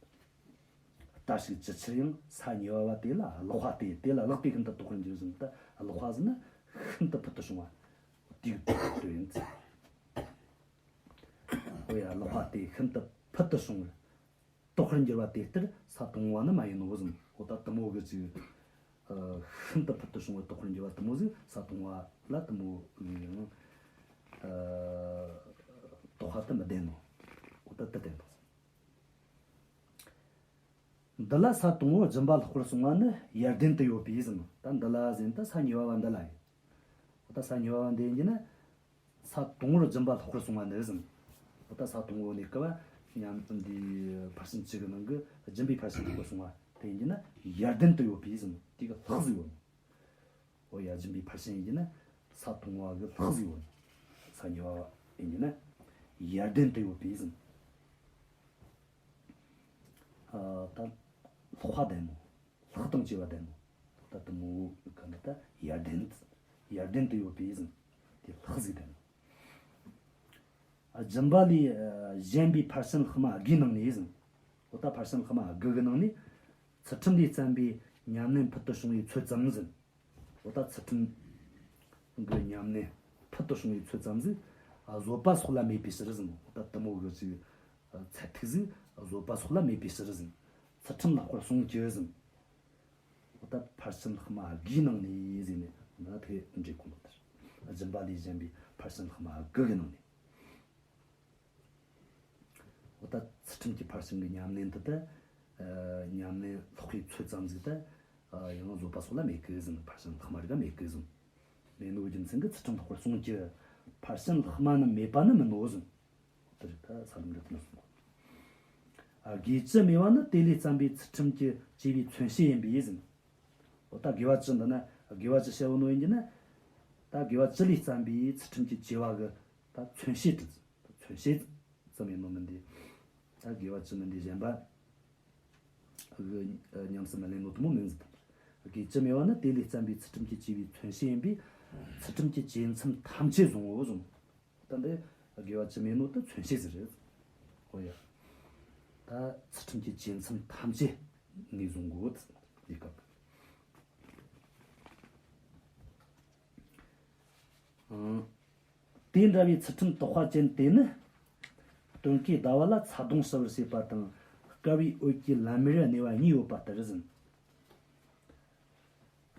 ལྟ་ཞིག་ཅི་ཕྱིར་ཡང་ས་ཉེ་བ་བ་དེ་ལ་ལག་པ་དེ། དེ་ལ་ལག་པས་ཤིན་ཏུ་དོགས་པར་འགྱུར་ཟེར། ད་ལག་པ་ཟེར་ན་ཤིན་ཏུ་ཕུལ་དུ་བྱུང་བ་དེ་གི་དོན་ཡིན་ཟེར། འོ་ཡ། ལག་པ་དེ་ཤིན་ཏུ་ཕུལ་དུ་བྱུང་བར་དོགས་པར་འགྱུར་བ་དེ་ལྟར་ས་དང་པོ་བ་ནི་མ་ཡིན་ནོ་ཟེར། འོ་ད་དེ་མོ་གི་ཅིག་ཨ་ཤིན་ཏུ་ཕུལ་དུ་བྱུང་བར་དོགས་པར་འགྱུར་བ་དེ་མོ་ཟིག་ས་དང་པོ་བ་ལ་དེ་མོ་གི་ཡང་ཨ་དོགས་པ་དེ་མི་ལྡན་ནོ། འོ་ད་དེ་བསྟན་ནོ། འདི་ལ་ས་དང་པོ་སྦྱིན་པ་ལྷག་པར་གསུངས་པ་ནི་ཡར་ལྡན་དུ་ཡོད་པས་ཟེར། ད་འདི་ལ་ཟེར་ན་ད་ས་ཉེ་བ་བ་འདི་ལ་ཡིན། འོ་ད་ས་ཉེ་བ་བ་འདི་ཡིན་གྱི་ན་ས་དང་པོར་སྦྱིན་པ་ལྷག་པར་གསུངས་པ་ནི་ཟེར། འོ་ད་ས་དང་པོ་ནས་སྐབས་མཉམ་དུ་འདི་ཕར་ཕྱིན་བཅུ་གི་ནང་གི་སྦྱིན་པའི་ཕར་ཕྱིན་ལྷག་པར་གསུངས་པ་དེ་ཡིན་གྱི་ན་ཡར་ལྡན་དུ་ཡོད་པས་ཟེར། དེ་གི་ལྷག་ཟིག་ཡོད། འོ་ཡ། སྦྱིན་པའི་ཕར་ཕྱིན་ཡིན་གྱི་ན་ས་དང་པོ་བ་གི་ལྷག་ཟིག་ཡོད། ས་ཉེ་བ་བ་ཡིན་གྱི་ན་ཡར་ལྡན་དུ་ཡོད་པས་ཟེར། ཨ་ད་ལྷག་པ་ལྡན་ནོ། ལྷག་དང་བཅས་པ་ལྡན་ནོ། ད་དེ་མོ་གི་ནི་ད་ཡར་ལྡན། ཡར་ལྡན་དུ་ཡོད་པས་ཟེར། དེ་ལྷག་ཟིག་ལྡན་ནོ། ཨ་སྦྱིན་པ་ལས་ཨ་གཞན་པའི་ཕར་ཕྱིན་ལྷག་མ་དགུའི་ནང་ནས་ཟེར། འོ་ད་ཕར་ཕྱིན་ལྷག་མ་དགུ་གི་ནང་ནས་ཚུལ་ཁྲིམས་ལས་བརྩམས་པའི་ཉམས་ལེན་ཕུལ་དུ་བྱུང་བའི་ཚོད་ཙམ་ཟེར། འོ་ད་ཚུལ་ཁྲིམས་གི་ཉམས་ལེན་ཕུལ་དུ་བྱུང་བའི་ཚོད་ཙམ་ཟིག་ཨ་བཟོད་པ་སོགས་ལ་མེད་པའི་ཕྱིར་ཟེར། འོ་ད་དེ་མོ་གི་ཅིག་ཨ་ཚད་ཐིག་ཟིག་ཨ་བཟོད་པ་སོགས་ལ་མེད་པའི་ཕྱིར་ཟེར། ཚུལ་ཁྲིམས་ལྷག་པར་གསུངས་ཀྱི་ཟེར། འོ་ད་ཕར་ཕྱིན་ལྷག་མ་དགུའི་ནང་ནས་ཟེར་ནས་ན་དེ་འགྲེལ་དགོས་ལོ། དེར་སྦྱིན་པ་ལས་གཞན་པའི་ཕར་ཕྱིན་ལྷག་མ་དགུ་གི་ནང་ནས། འོ་ད་ཚུལ་ཁྲིམས་ཀྱི་ཕར་ཕྱིན་གྱི་ཉམས་ལེན་དེ་ད་ཨ་ཉམས་ལེན་ལྷག་པའི་ཚོད་ཙམ་ཟིག་ད་ཨ་ཡང་བཟོད་པ་སོགས་ལ་མེད་གི་ཟེར། ཕར་ཕྱིན་ལྷག་མ་རིགས་ལ་མེད་གི་ཟེར། མེད་ནོ་རྒྱུ་མཚན་གྱིས་ཚུལ་ཁྲིམས་ལྷག་པར་གསུངས་ཀྱི། ཕར་ཕྱིན་ལྷག་མ་རྣམས་མེད་པ་ནི་མིན་ནོ་ཟེར། དེ་རེད། ད་ས་ལམ་འབྲས་བུ་གསུངས་གོ། ཨ་དགེ་བཅུ་སྨྲས་པ་ནི་དེ་ལས་བརྩམས་པའི་ཚུལ་ཁྲིམས་ཀྱི་བཅས་པའི་མཚོན་བྱེད་ཡིན་པས་ཟེར། འོ་ད་དགེ་བ་བཅུ་འདི་ན་དགེ་བ་བཅུ་བཤད་ཡོད་ནོ་ཡིན་གྱི་ན། ད་དགེ་བ་བཅུ་ལས་བརྩམས་པའི་ཚུལ་ཁྲིམས་ཀྱི་བཅས་པ་གི་ད་མཚོན་བྱེད་དུ། མཚོན་བྱེད་ཙམ་ཡིན་ནོ་མིན་ཏེ། ད་དགེ་བ་བཅུ་མིན་ཏེ་གཞན་པ་གི་ཉམས་སུ་མི་ལེན་ནོ་དེ་མོ་མིན་ཟེར། དགེ་བཅུ་སྨྲས་པ་ནི་དེ་ལས་བརྩམས་པའི་ཚུལ་ཁྲིམས་ཀྱི་བཅས་པའི་མཚོན་བྱེད་ཡིན་པས། ཚུལ་ཁྲིམས་ཀྱི་བཅས་མཚམས་ཐམས་ཅད་བཟུང་ངོ་ཟེར། ད་འདི་དགེ་བ་བཅུ་སྨྲས་ནོ་ད་མཚོན་བྱེད་ཟིག་རེད། ཨོ་ཡ། ད་ཚུལ་ཁྲིམས་ཀྱི་བཅས་མཚམས་ཐམས་ཅད་ནས་བཟུང་དགོས། འདི་སྐབས། ཨང་། དེ་འདྲ་བའི་ཚུལ་ཁྲིམས་དག་པ་ཅན་དེ་ནི། སྟོན་ཀའི་ཟླ་བ་ལ་ཚ་གདུང་ཞི་བར་བྱེད་པ་དང་། དཀར་བའི་འོད་ཀྱིས་ལམ་མེར་གནས་པ་གཉིས་ཡོད་པ་ལྟར་ཟེར།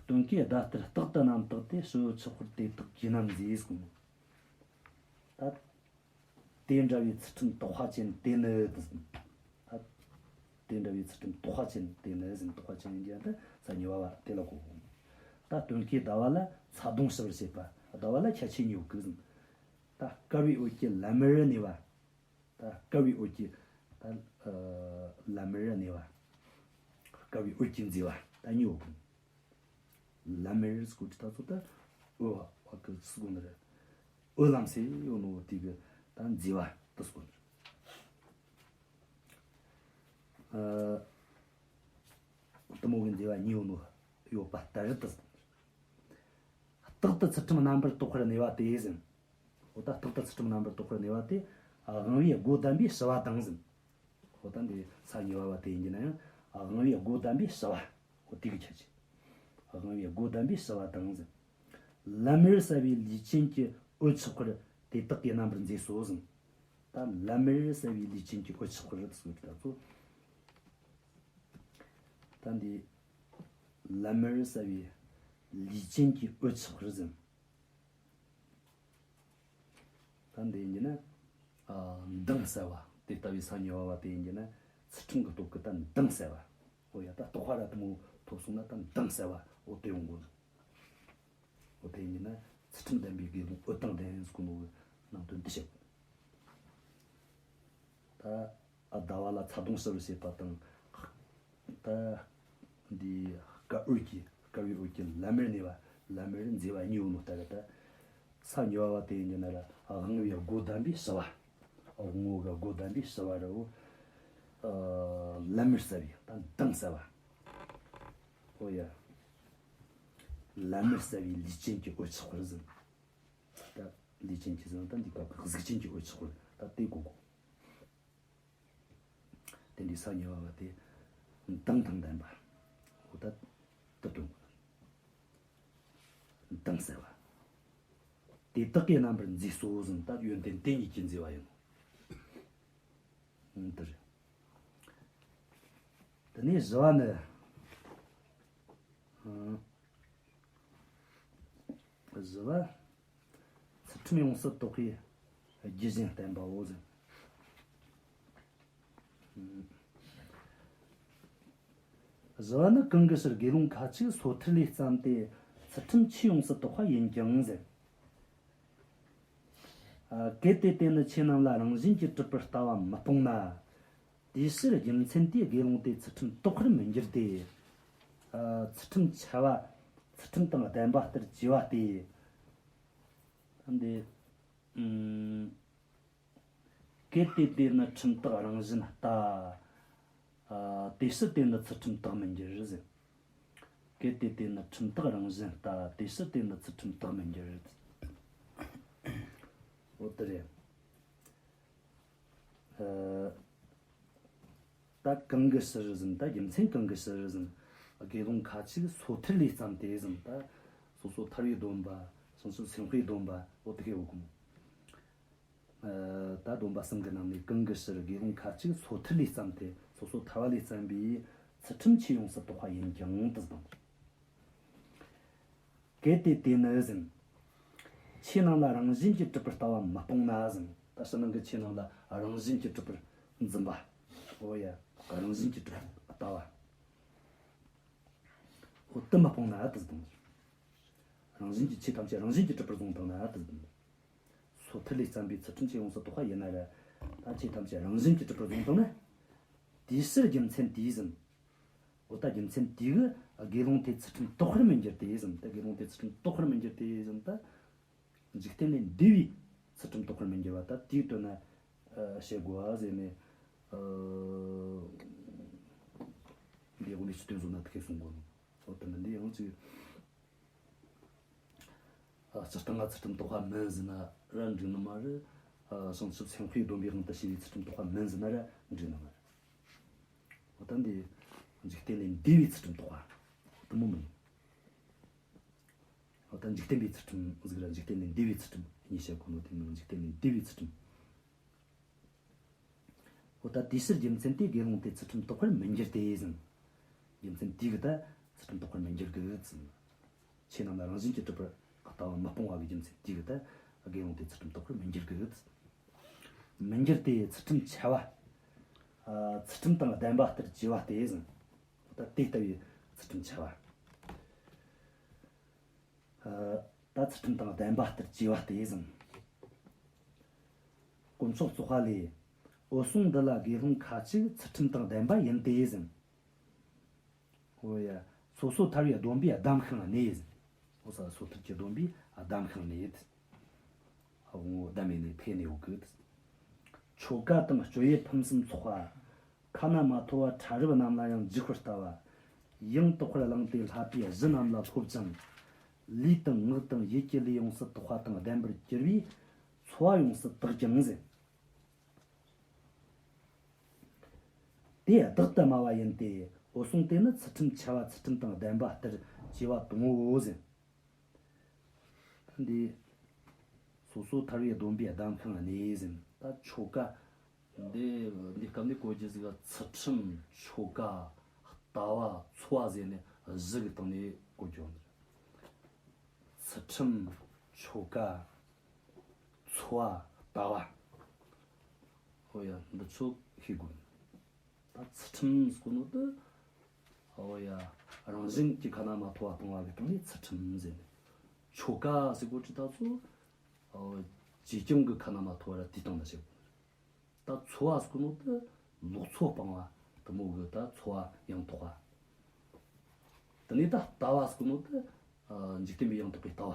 སྟོན་ཀའི་ཟླ་ལྟར་རྟག་ཏུ་རྣམ་དག་སྟེ། ཞི་བའི་ཆོས་འཁོར་དེ་དག་གུས་ན་མཛེས་གསུངས། ད་དེ་འདྲ་བའི་ཚུལ་ཁྲིམས་དག་པ་ཅན་དེ་ནི་དེ་ཟེར། ད་དེ་འདྲ་བའི་ཚུལ་ཁྲིམས་དག་པ་ཅན་དེ་ནི་ཟེར། དག་པ་ཅན་ཡིན་གྱི་ད་ས་ཉེ་བ་བ་དེ་ལ་གོ། ད་སྟོན་ཀའི་ཟླ་བ་ལ་ཚ་གདུང་ཞི་བར་བྱེད་པ། ཟླ་བ་ལ་ཁྱད་ཆོས་གཉིས་ཡོད་གི་ཟེར། ད་དཀར་བའི་འོད་ཀྱིས་ལམ་མེར་གནས་པ། ད་དཀར་བའི་འོད་ཀྱིས་ད་ཨ་ལམ་མེར་གནས་པ། དཀར་བའི་འོད་ཀྱིས་མཛེས་པ་ད་གཉིས་ཡོད་གི། ལམ་མེར་ཟེར་གོ་དུས་ད་ཚོ་ད་འོད་པ་གི་ཟེར་གོ་ནི་རེད། འོད་ལམ་སེ་ཡོད་ནོ་དེ་གི་ད་མཛེས་པ་ད་ཟེར་གོ་ནི་རེད། ཨ་ དེ་མོ་གི་མཛེས་པ་གཉིས་ཡོད་ནོ། ཡོད་པ་ལྟར་དུ། རྟག་ཏུ་ཚུལ་ཁྲིམས་རྣམ་པར་རྟོག་པར་གནས་པ་དེ་ཟེར། འོ་ད་རྟག་ཏུ་ཚུལ་ཁྲིམས་རྣམ་པར་རྟོག་པར་གནས་པ་དེ། དབང་པོའི་སྒོ་བསྡམས་པའི་ཞི་བ་དང་ཟེར། འོ་ད་འདི་ས་གཉིས་པ་བ་དེ་ཡིན་གྱི་ན་ཡང་དབང་པོའི་སྒོ་བསྡམས་པའི་ཞི་བ། འོ་དེ་གི་ཁྱད་ཆོས། དབང་པོའི་སྒོ་བསྡམས་པའི་ཞི་བ་དང་ཟེར། ལམ་མེར་གསལ་བའི་ལུས་ཅན་གྱི་འོད་ཆགས་པར་དེ་དག་གིས་རྣམ་པར་མཛེས་སོ་ཟེར། ད་ལམ་མེར་གསལ་བའི་ལུས་ཅན་གྱི་འོད་ཆགས་པར་ཟེར་ད་ཚོ། ད་འདི་ལམ་མེར་གསལ་བའི་ལུས་ཅན་གྱི་འོད་ཆགས་པར་ཟེར། ད་འདི་ཡིན་གྱི་ན། ཨ། མདངས་གསལ་བ། དེ་ལྟ་བུའི་ས་གཉིས་པ་བ་དེ་ཡིན་གྱི་ན། ཚུལ་ཁྲིམས་ཀྱི་སྟོབས་ཀྱིས་ད་མདངས་གསལ་བ། འོ་ཡ། ད་རྟོགས་པ་ར་དེ་མོ་ཐོབ་སོང་ན་ད་མདངས་གསལ་བ། འོ་དེ་ཡོང་དགོས། འོ་དེ་ཡིན་གྱི་ན་ཚུལ་ཁྲིམས་ལྡན་པའི་དགེ་སློང་འོད་དང་ལྡན་ཟེར་གོ་ནོ་གི་ནང་དོན་འདི་བཤད་དགོས། ད། ཨ། ཟླ་བ་ལ་ཚ་གདུང་ཞི་བར་བྱེད་པ་དང་། ད། འདི་དཀར་འོད་ཀྱི་དཀར་བའི་འོད་ཀྱི་ལམ་མེར་གནས་པ། ལམ་མེར་མཛེས་པ་གཉིས་ཡོད་ནོ་ལྟར་ད། ས་གཉིས་པ་བ་དེ་ཡིན་གྱི་ན་ར་དབང་པོའི་སྒོ་བསྡམས་པའི་ཞི་བ། དབང་པོ་གི་སྒོ་བསྡམས་པའི་ཞི་བ་ར་འོ། ཨ། ལམ་མེར་གསལ་བའི་ད་མདངས་གསལ་བ། འོ་ཡ། ལམ་མེར་གསལ་བའི་ལུས་ཅན་གྱི་འོད་ཆགས་པར་ཟེར། ད་ལུས་ཅན་གྱི་ཟེར་ན་ད་འདི་སྐབས་ཀྱི་གཟུགས་ཅན་གྱི་འོད་ཆགས་པར་ད་དེ་གོ་དགོས། དེ་འདྲའི་ས་གཉིས་པ་བ་དེ་མདངས་དང་ལྡན་པ། འོ་ད་དེ་སྟོན་དགོས། མདངས་གསལ་བ། དེ་དག་གིས་རྣམ་པར་མཛེས་སོ་ཟེར། ད་ཡོན་ཏན་དེ་གཉིས་ཀྱིས་མཛེས་པ་ཡིན་ནོ། འདི་རེད། དེ་ནས་བཞི་བ་ནི། ཨང་། བཞི་བ། ཚུལ་ཁྲིམས་ཡོངས་སུ་རྟོག་པའི་རྒྱུ་གཞན་བསྟན་པའོ་ཟེར། བཞི་བ་ནི། གང་གི་ཕྱིར་དགེ་སློང་ཁ་ཅིག་སོ་ཐར་ལས་བརྩམས་ཏེ་ཚུལ་ཁྲིམས་ཆོས་ཡོངས་སུ་རྟོགས་པ་ཡིན་ཀྱང་ཟེར། ཨ། གལ་ཏེ་དེ་ནི་ཆོས་རྣམས་ལ་རང་བཞིན་གྱིས་གྲུབ་པར་ལྟ་བ་མི་སྤོང་ན། དེའི་ཕྱིར་རྒྱུ་མཚན་དེས་དགེ་སློང་དེ་ཚུལ་ཁྲིམས་རྟོགས་པར་མི་འགྱུར་ཏེ། ཨ། ཚུལ་ཁྲིམས་འཆལ་བ། ཚུལ་ཁྲིམས་དང་ལྡན་པ་ལྟར་བགྱི་བ་སྟེ། འདི། ཨུམ། གལ་ཏེ་དེ་ནི་ཁྲིམས་རྟགས་རང་བཞིན་ལྟ། ཨ། དེ་ཕྱིར་དེ་ནི་ཚུལ་ཁྲིམས་རྟགས་མི་འགྱུར་ཟེར། གལ་ཏེ་དེ་ནི་ཁྲིམས་རྟགས་རང་བཞིན་ལྟ། དེ་ཕྱིར་དེ་ནི་ཚུལ་ཁྲིམས་རྟགས་མི་འགྱུར། འོ་དེ་རེད། ཨ། ད་གང་གི་ཕྱིར་ཟེར་ན། ད་རྒྱུ་མཚན་གང་གི་ཕྱིར་ཟེར་ན། དགེ་སློང་ཁ་ཅིག་སོ་ཐར་ལས་བརྩམས་ཏེ་ཟེར་ན། ད་སོ་སོ་ཐར་བའི་སྡོམ་པ། བྱང་ཆུབ་སེམས་དཔའི་སྡོམ་པ། འོ་དེ་གའི་འོག་གི་མོ། ཨ། ད་སྡོམ་པ་གསུམ་གྱི་ནང་ནས་གང་གི་ཕྱིར་དགེ་སློང་ཁ་ཅིག་སོ་ཐར་ལས་བརྩམས་ཏེ། སོ་སོ་ཐར་བ་ལས་བརྩམས་པའི་ཚུལ་ཁྲིམས་ཆོས་ཡོངས་སུ་རྟོགས་པ་ཡིན་ཀྱང་དུ་དང་། གལ་ཏེ་དེ་ནི་ཟེར། ཆོས་རྣམས་ལ་རང་བཞིན་གྱིས་གྲུབ་པར་ལྟ་བ་མི་སྤོང་ན་ཟེར། ད་ཕྱི་ནང་གི་ཆོས་རྣམས་ལ་རང་བཞིན་གྱིས་གྲུབ་པར་འཛིན་པ། འོ་ཡ། རང་བཞིན་གྱིས་གྲུབ་པར་ལྟ་བ། འོ་དེ་མི་སྤོང་ན་དུ་དང་། རང་བཞིན་གྱིས། ཆོས་ཐམས་ཅད་རང་བཞིན་གྱིས་གྲུབ་པར་བཟུང་བཏང་ན་དུ་དང་། སོ་ཐར་ལས་བརྩམས་པའི་ཚུལ་ཁྲིམས་ཆོས་ཡོངས་སུ་རྟོགས་པ་ཡིན་ན་ར། ད་ཆོས་ཐམས་ཅད་རང་བཞིན་གྱིས་གྲུབ་པར་བཟུང་བཏང་ན། དེའི་ཕྱིར་རྒྱུ་མཚན་དེས་ཟེར། འོ་ད་རྒྱུ་མཚན་དེ་གིས་དགེ་སློང་དེ་ཚུལ་ཁྲིམས་རྟོགས་པར་མི་འགྱུར་ཏེ་ཟེར། ད་དགེ་སློང་དེ་ཚུལ་ཁྲིམས་རྟོགས་པར་མི་འགྱུར་ཏེ་ཟེར། ད་འཇིག་རྟེན་ལས་འདས་པའི་ཚུལ་ཁྲིམས་རྟོགས་པར་མི་འགྱུར་བ། ད་དེའི་དོན་ན་བཤད་དགོས་པ་ཟེར་ནས། ཨ། འདི་འོ་ནས་ཕྱི་དོན་བཟོ་ན་དེ་གས་གསུང་དགོས་ནོ། འོ་དེ་ནི་འདི་ཡང་ཅིག་ཨ། སྤྱིར་བཏང་ང་ཚུལ་ཁྲིམས་རྟོགས་པ་མིན་ཟེར་ན་ར་འགྲིག་ནི་མ་རེད། ཨ། བྱང་ཆུབ་སེམས་དཔའི་སྡོམ་པའི་དབང་དུ་བྱས་པའི་ཚུལ་ཁྲིམས་རྟོགས་པ་མིན་ཟེར་ན་ར་འགྲིག་ནི་མ་རེད། འོ་ད་འདི་འཇིག་རྟེན་ལས་འདས་པའི་ཚུལ་ཁྲིམས་རྟོགས་པ་དེ་མོ་མིན། འོ་ད་འཇིག་རྟེན་པའི་ཚུལ་ཁྲིམས་ཟིག་ར་འཇིག་རྟེན་ལས་འདས་པའི་ཚུལ་ཁྲིམས་གཉིས་བཤད་དགོས་ནོ། དེ་ནི་འཇིག་རྟེན་ལས་འདས་པའི་ཚུལ་ཁྲིམས། འོ་ད་དེའི་ཕྱིར་རྒྱུ་མཚན་དེས་དགེ་སློང་དེ་ཚུལ་ཁྲིམས་རྟོགས་པར་མི་འགྱུར་ཏེ་ཟེར། རྒྱུ་མཚན་དེ་གིས་ད་ཚུལ་ཁྲིམས་རྟོགས་པར་མི་འགྱུར་གི་ཟེར། ཆོས་རྣམས་ལ་རང་བཞིན་གྱིས་གྲུབ་པར་ལྟ་བ་མི་སྤོང་བ་གི་རྒྱུ་མཚན་དེ་གིས་ད་དགེ་སློང་དེ་ཚུལ་ཁྲིམས་རྟོགས་པར་མི་འགྱུར་གི་ཟེར། མི་འགྱུར་ཏེ་ཚུལ་ཁྲིམས་འཆལ་བ། ཨ། ཚུལ་ཁྲིམས་དང་ལྡན་པ་ལྟར་བགྱི་བ་སྟེ་ཟེར། འོ་ད་དེ་ལྟ་བུའི་ཚུལ་ཁྲིམས་འཆལ་བ། ཨ། ད་ཚུལ་ཁྲིམས་དང་ལྡན་པ་ལྟར་བགྱི་བ་སྟེ་ཟེར། དཀོན་མཆོག་བརྩེགས་པ་ལས། འོད་སྲུང་འདི་ལ་དགེ་སློང་ཁ་ཅིག་ཚུལ་ཁྲིམས་དང་ལྡན་པ་ཡིན་ཏེ་ཟེར། འོ་ཡ། སོ་སོ་ཐར་བའི་སྡོམ་པས་བསྡམས་ཤིང་གནས་ཟེར། འོ་ས། སོ་ཐར་གྱི་སྡོམ་པས་བསྡམས་ཤིང་གནས། ཨ། བོ་བསྡམས་ནས་ཕེབས་ནས་ཡོད་གི། ཆོ་ག་དང་སྤྱོད་ཡུལ་ཕུན་སུམ་ཚོགས་པ། ཁ་ན་མ་ཐོ་བ་ཕྲ་རབ་རྣམས་ལ་ཡང་འཇུག་པར་ལྟ་བ། ཡང་དག་པར་བླངས་ཏེ་བསླབ་པའི་གཞི་རྣམས་ལ་སློབ་ཅིང་། ལུས་དང་ངག་དང་ཡིད་ཀྱི་ལས་ཡོངས་སུ་དག་པ་དང་ལྡན་པར་གྱུར་པས་འཚོ་བ་ཡོངས་སུ་དག་ཀྱང་ཟེར། དེ་བདག་ཏུ་སྨྲ་བ་ཡིན་ཏེ། འོད་སྲུང་དེ་ནི་ཚུལ་ཁྲིམས་འཆལ་བ་ཚུལ་ཁྲིམས་དང་ལྡན་པ་ལྟར་བྱས་པ་དང་པོའོ་ཟེར། འདི་སོ་སོ་ཐར་པའི་སྡོམ་པའི་གདམས་ཁང་གནས་ཟིན། ད་ཆོ་ག་འདི་འདི་སྐབས་ནས་གོ་རྒྱུ་ཟིག་ག་ཚུལ་ཁྲིམས་ཆོ་ག་ལྟ་བ་འཚོ་བ་ཟེར་ནས་བཞི་གི་སྟེང་ནས་གོ་རྒྱུ། ཚུལ་ཁྲིམས་ཆོ་ག་འཚོ་བ་ལྟ་བ། འོ་ཡ། འདི་ཚོ་ཤེས་དགོས། ད་ཚུལ་ཁྲིམས་ཟེར་གོ་ནོ་དེ། ཨོ་ཡ། རང་བཞིན་གྱིས་ཁ་ན་མ་ཐོ་བ་སྤང་བ་གི་སྟེང་ནས་ཚུལ་ཁྲིམས་ཟེར་ནས། ཆོ་ག་ཟེར་གོ་ཅི་ད་ཚོ། ཨོ། ཅིས་ཀྱང་གི་ཁ་ན་མ་ཐོ་བ་ར་དེའི་སྟེང་ན་བྱེད་དགོས། ད་འཚོ་བ་ཟེར་གོ་ནོ་དེ་ལོག་འཚོ་སྤང་བ་དེ་མོ་གི་ད་འཚོ་བ་ཡང་དག་པ། དེ་ནས་ད་ལྟ་བ་ཟེར་གོ་ནོ་དེ། ཨ། འཇིག་རྟེན་པའི་ཡང་དག་པའི་ལྟ་བ།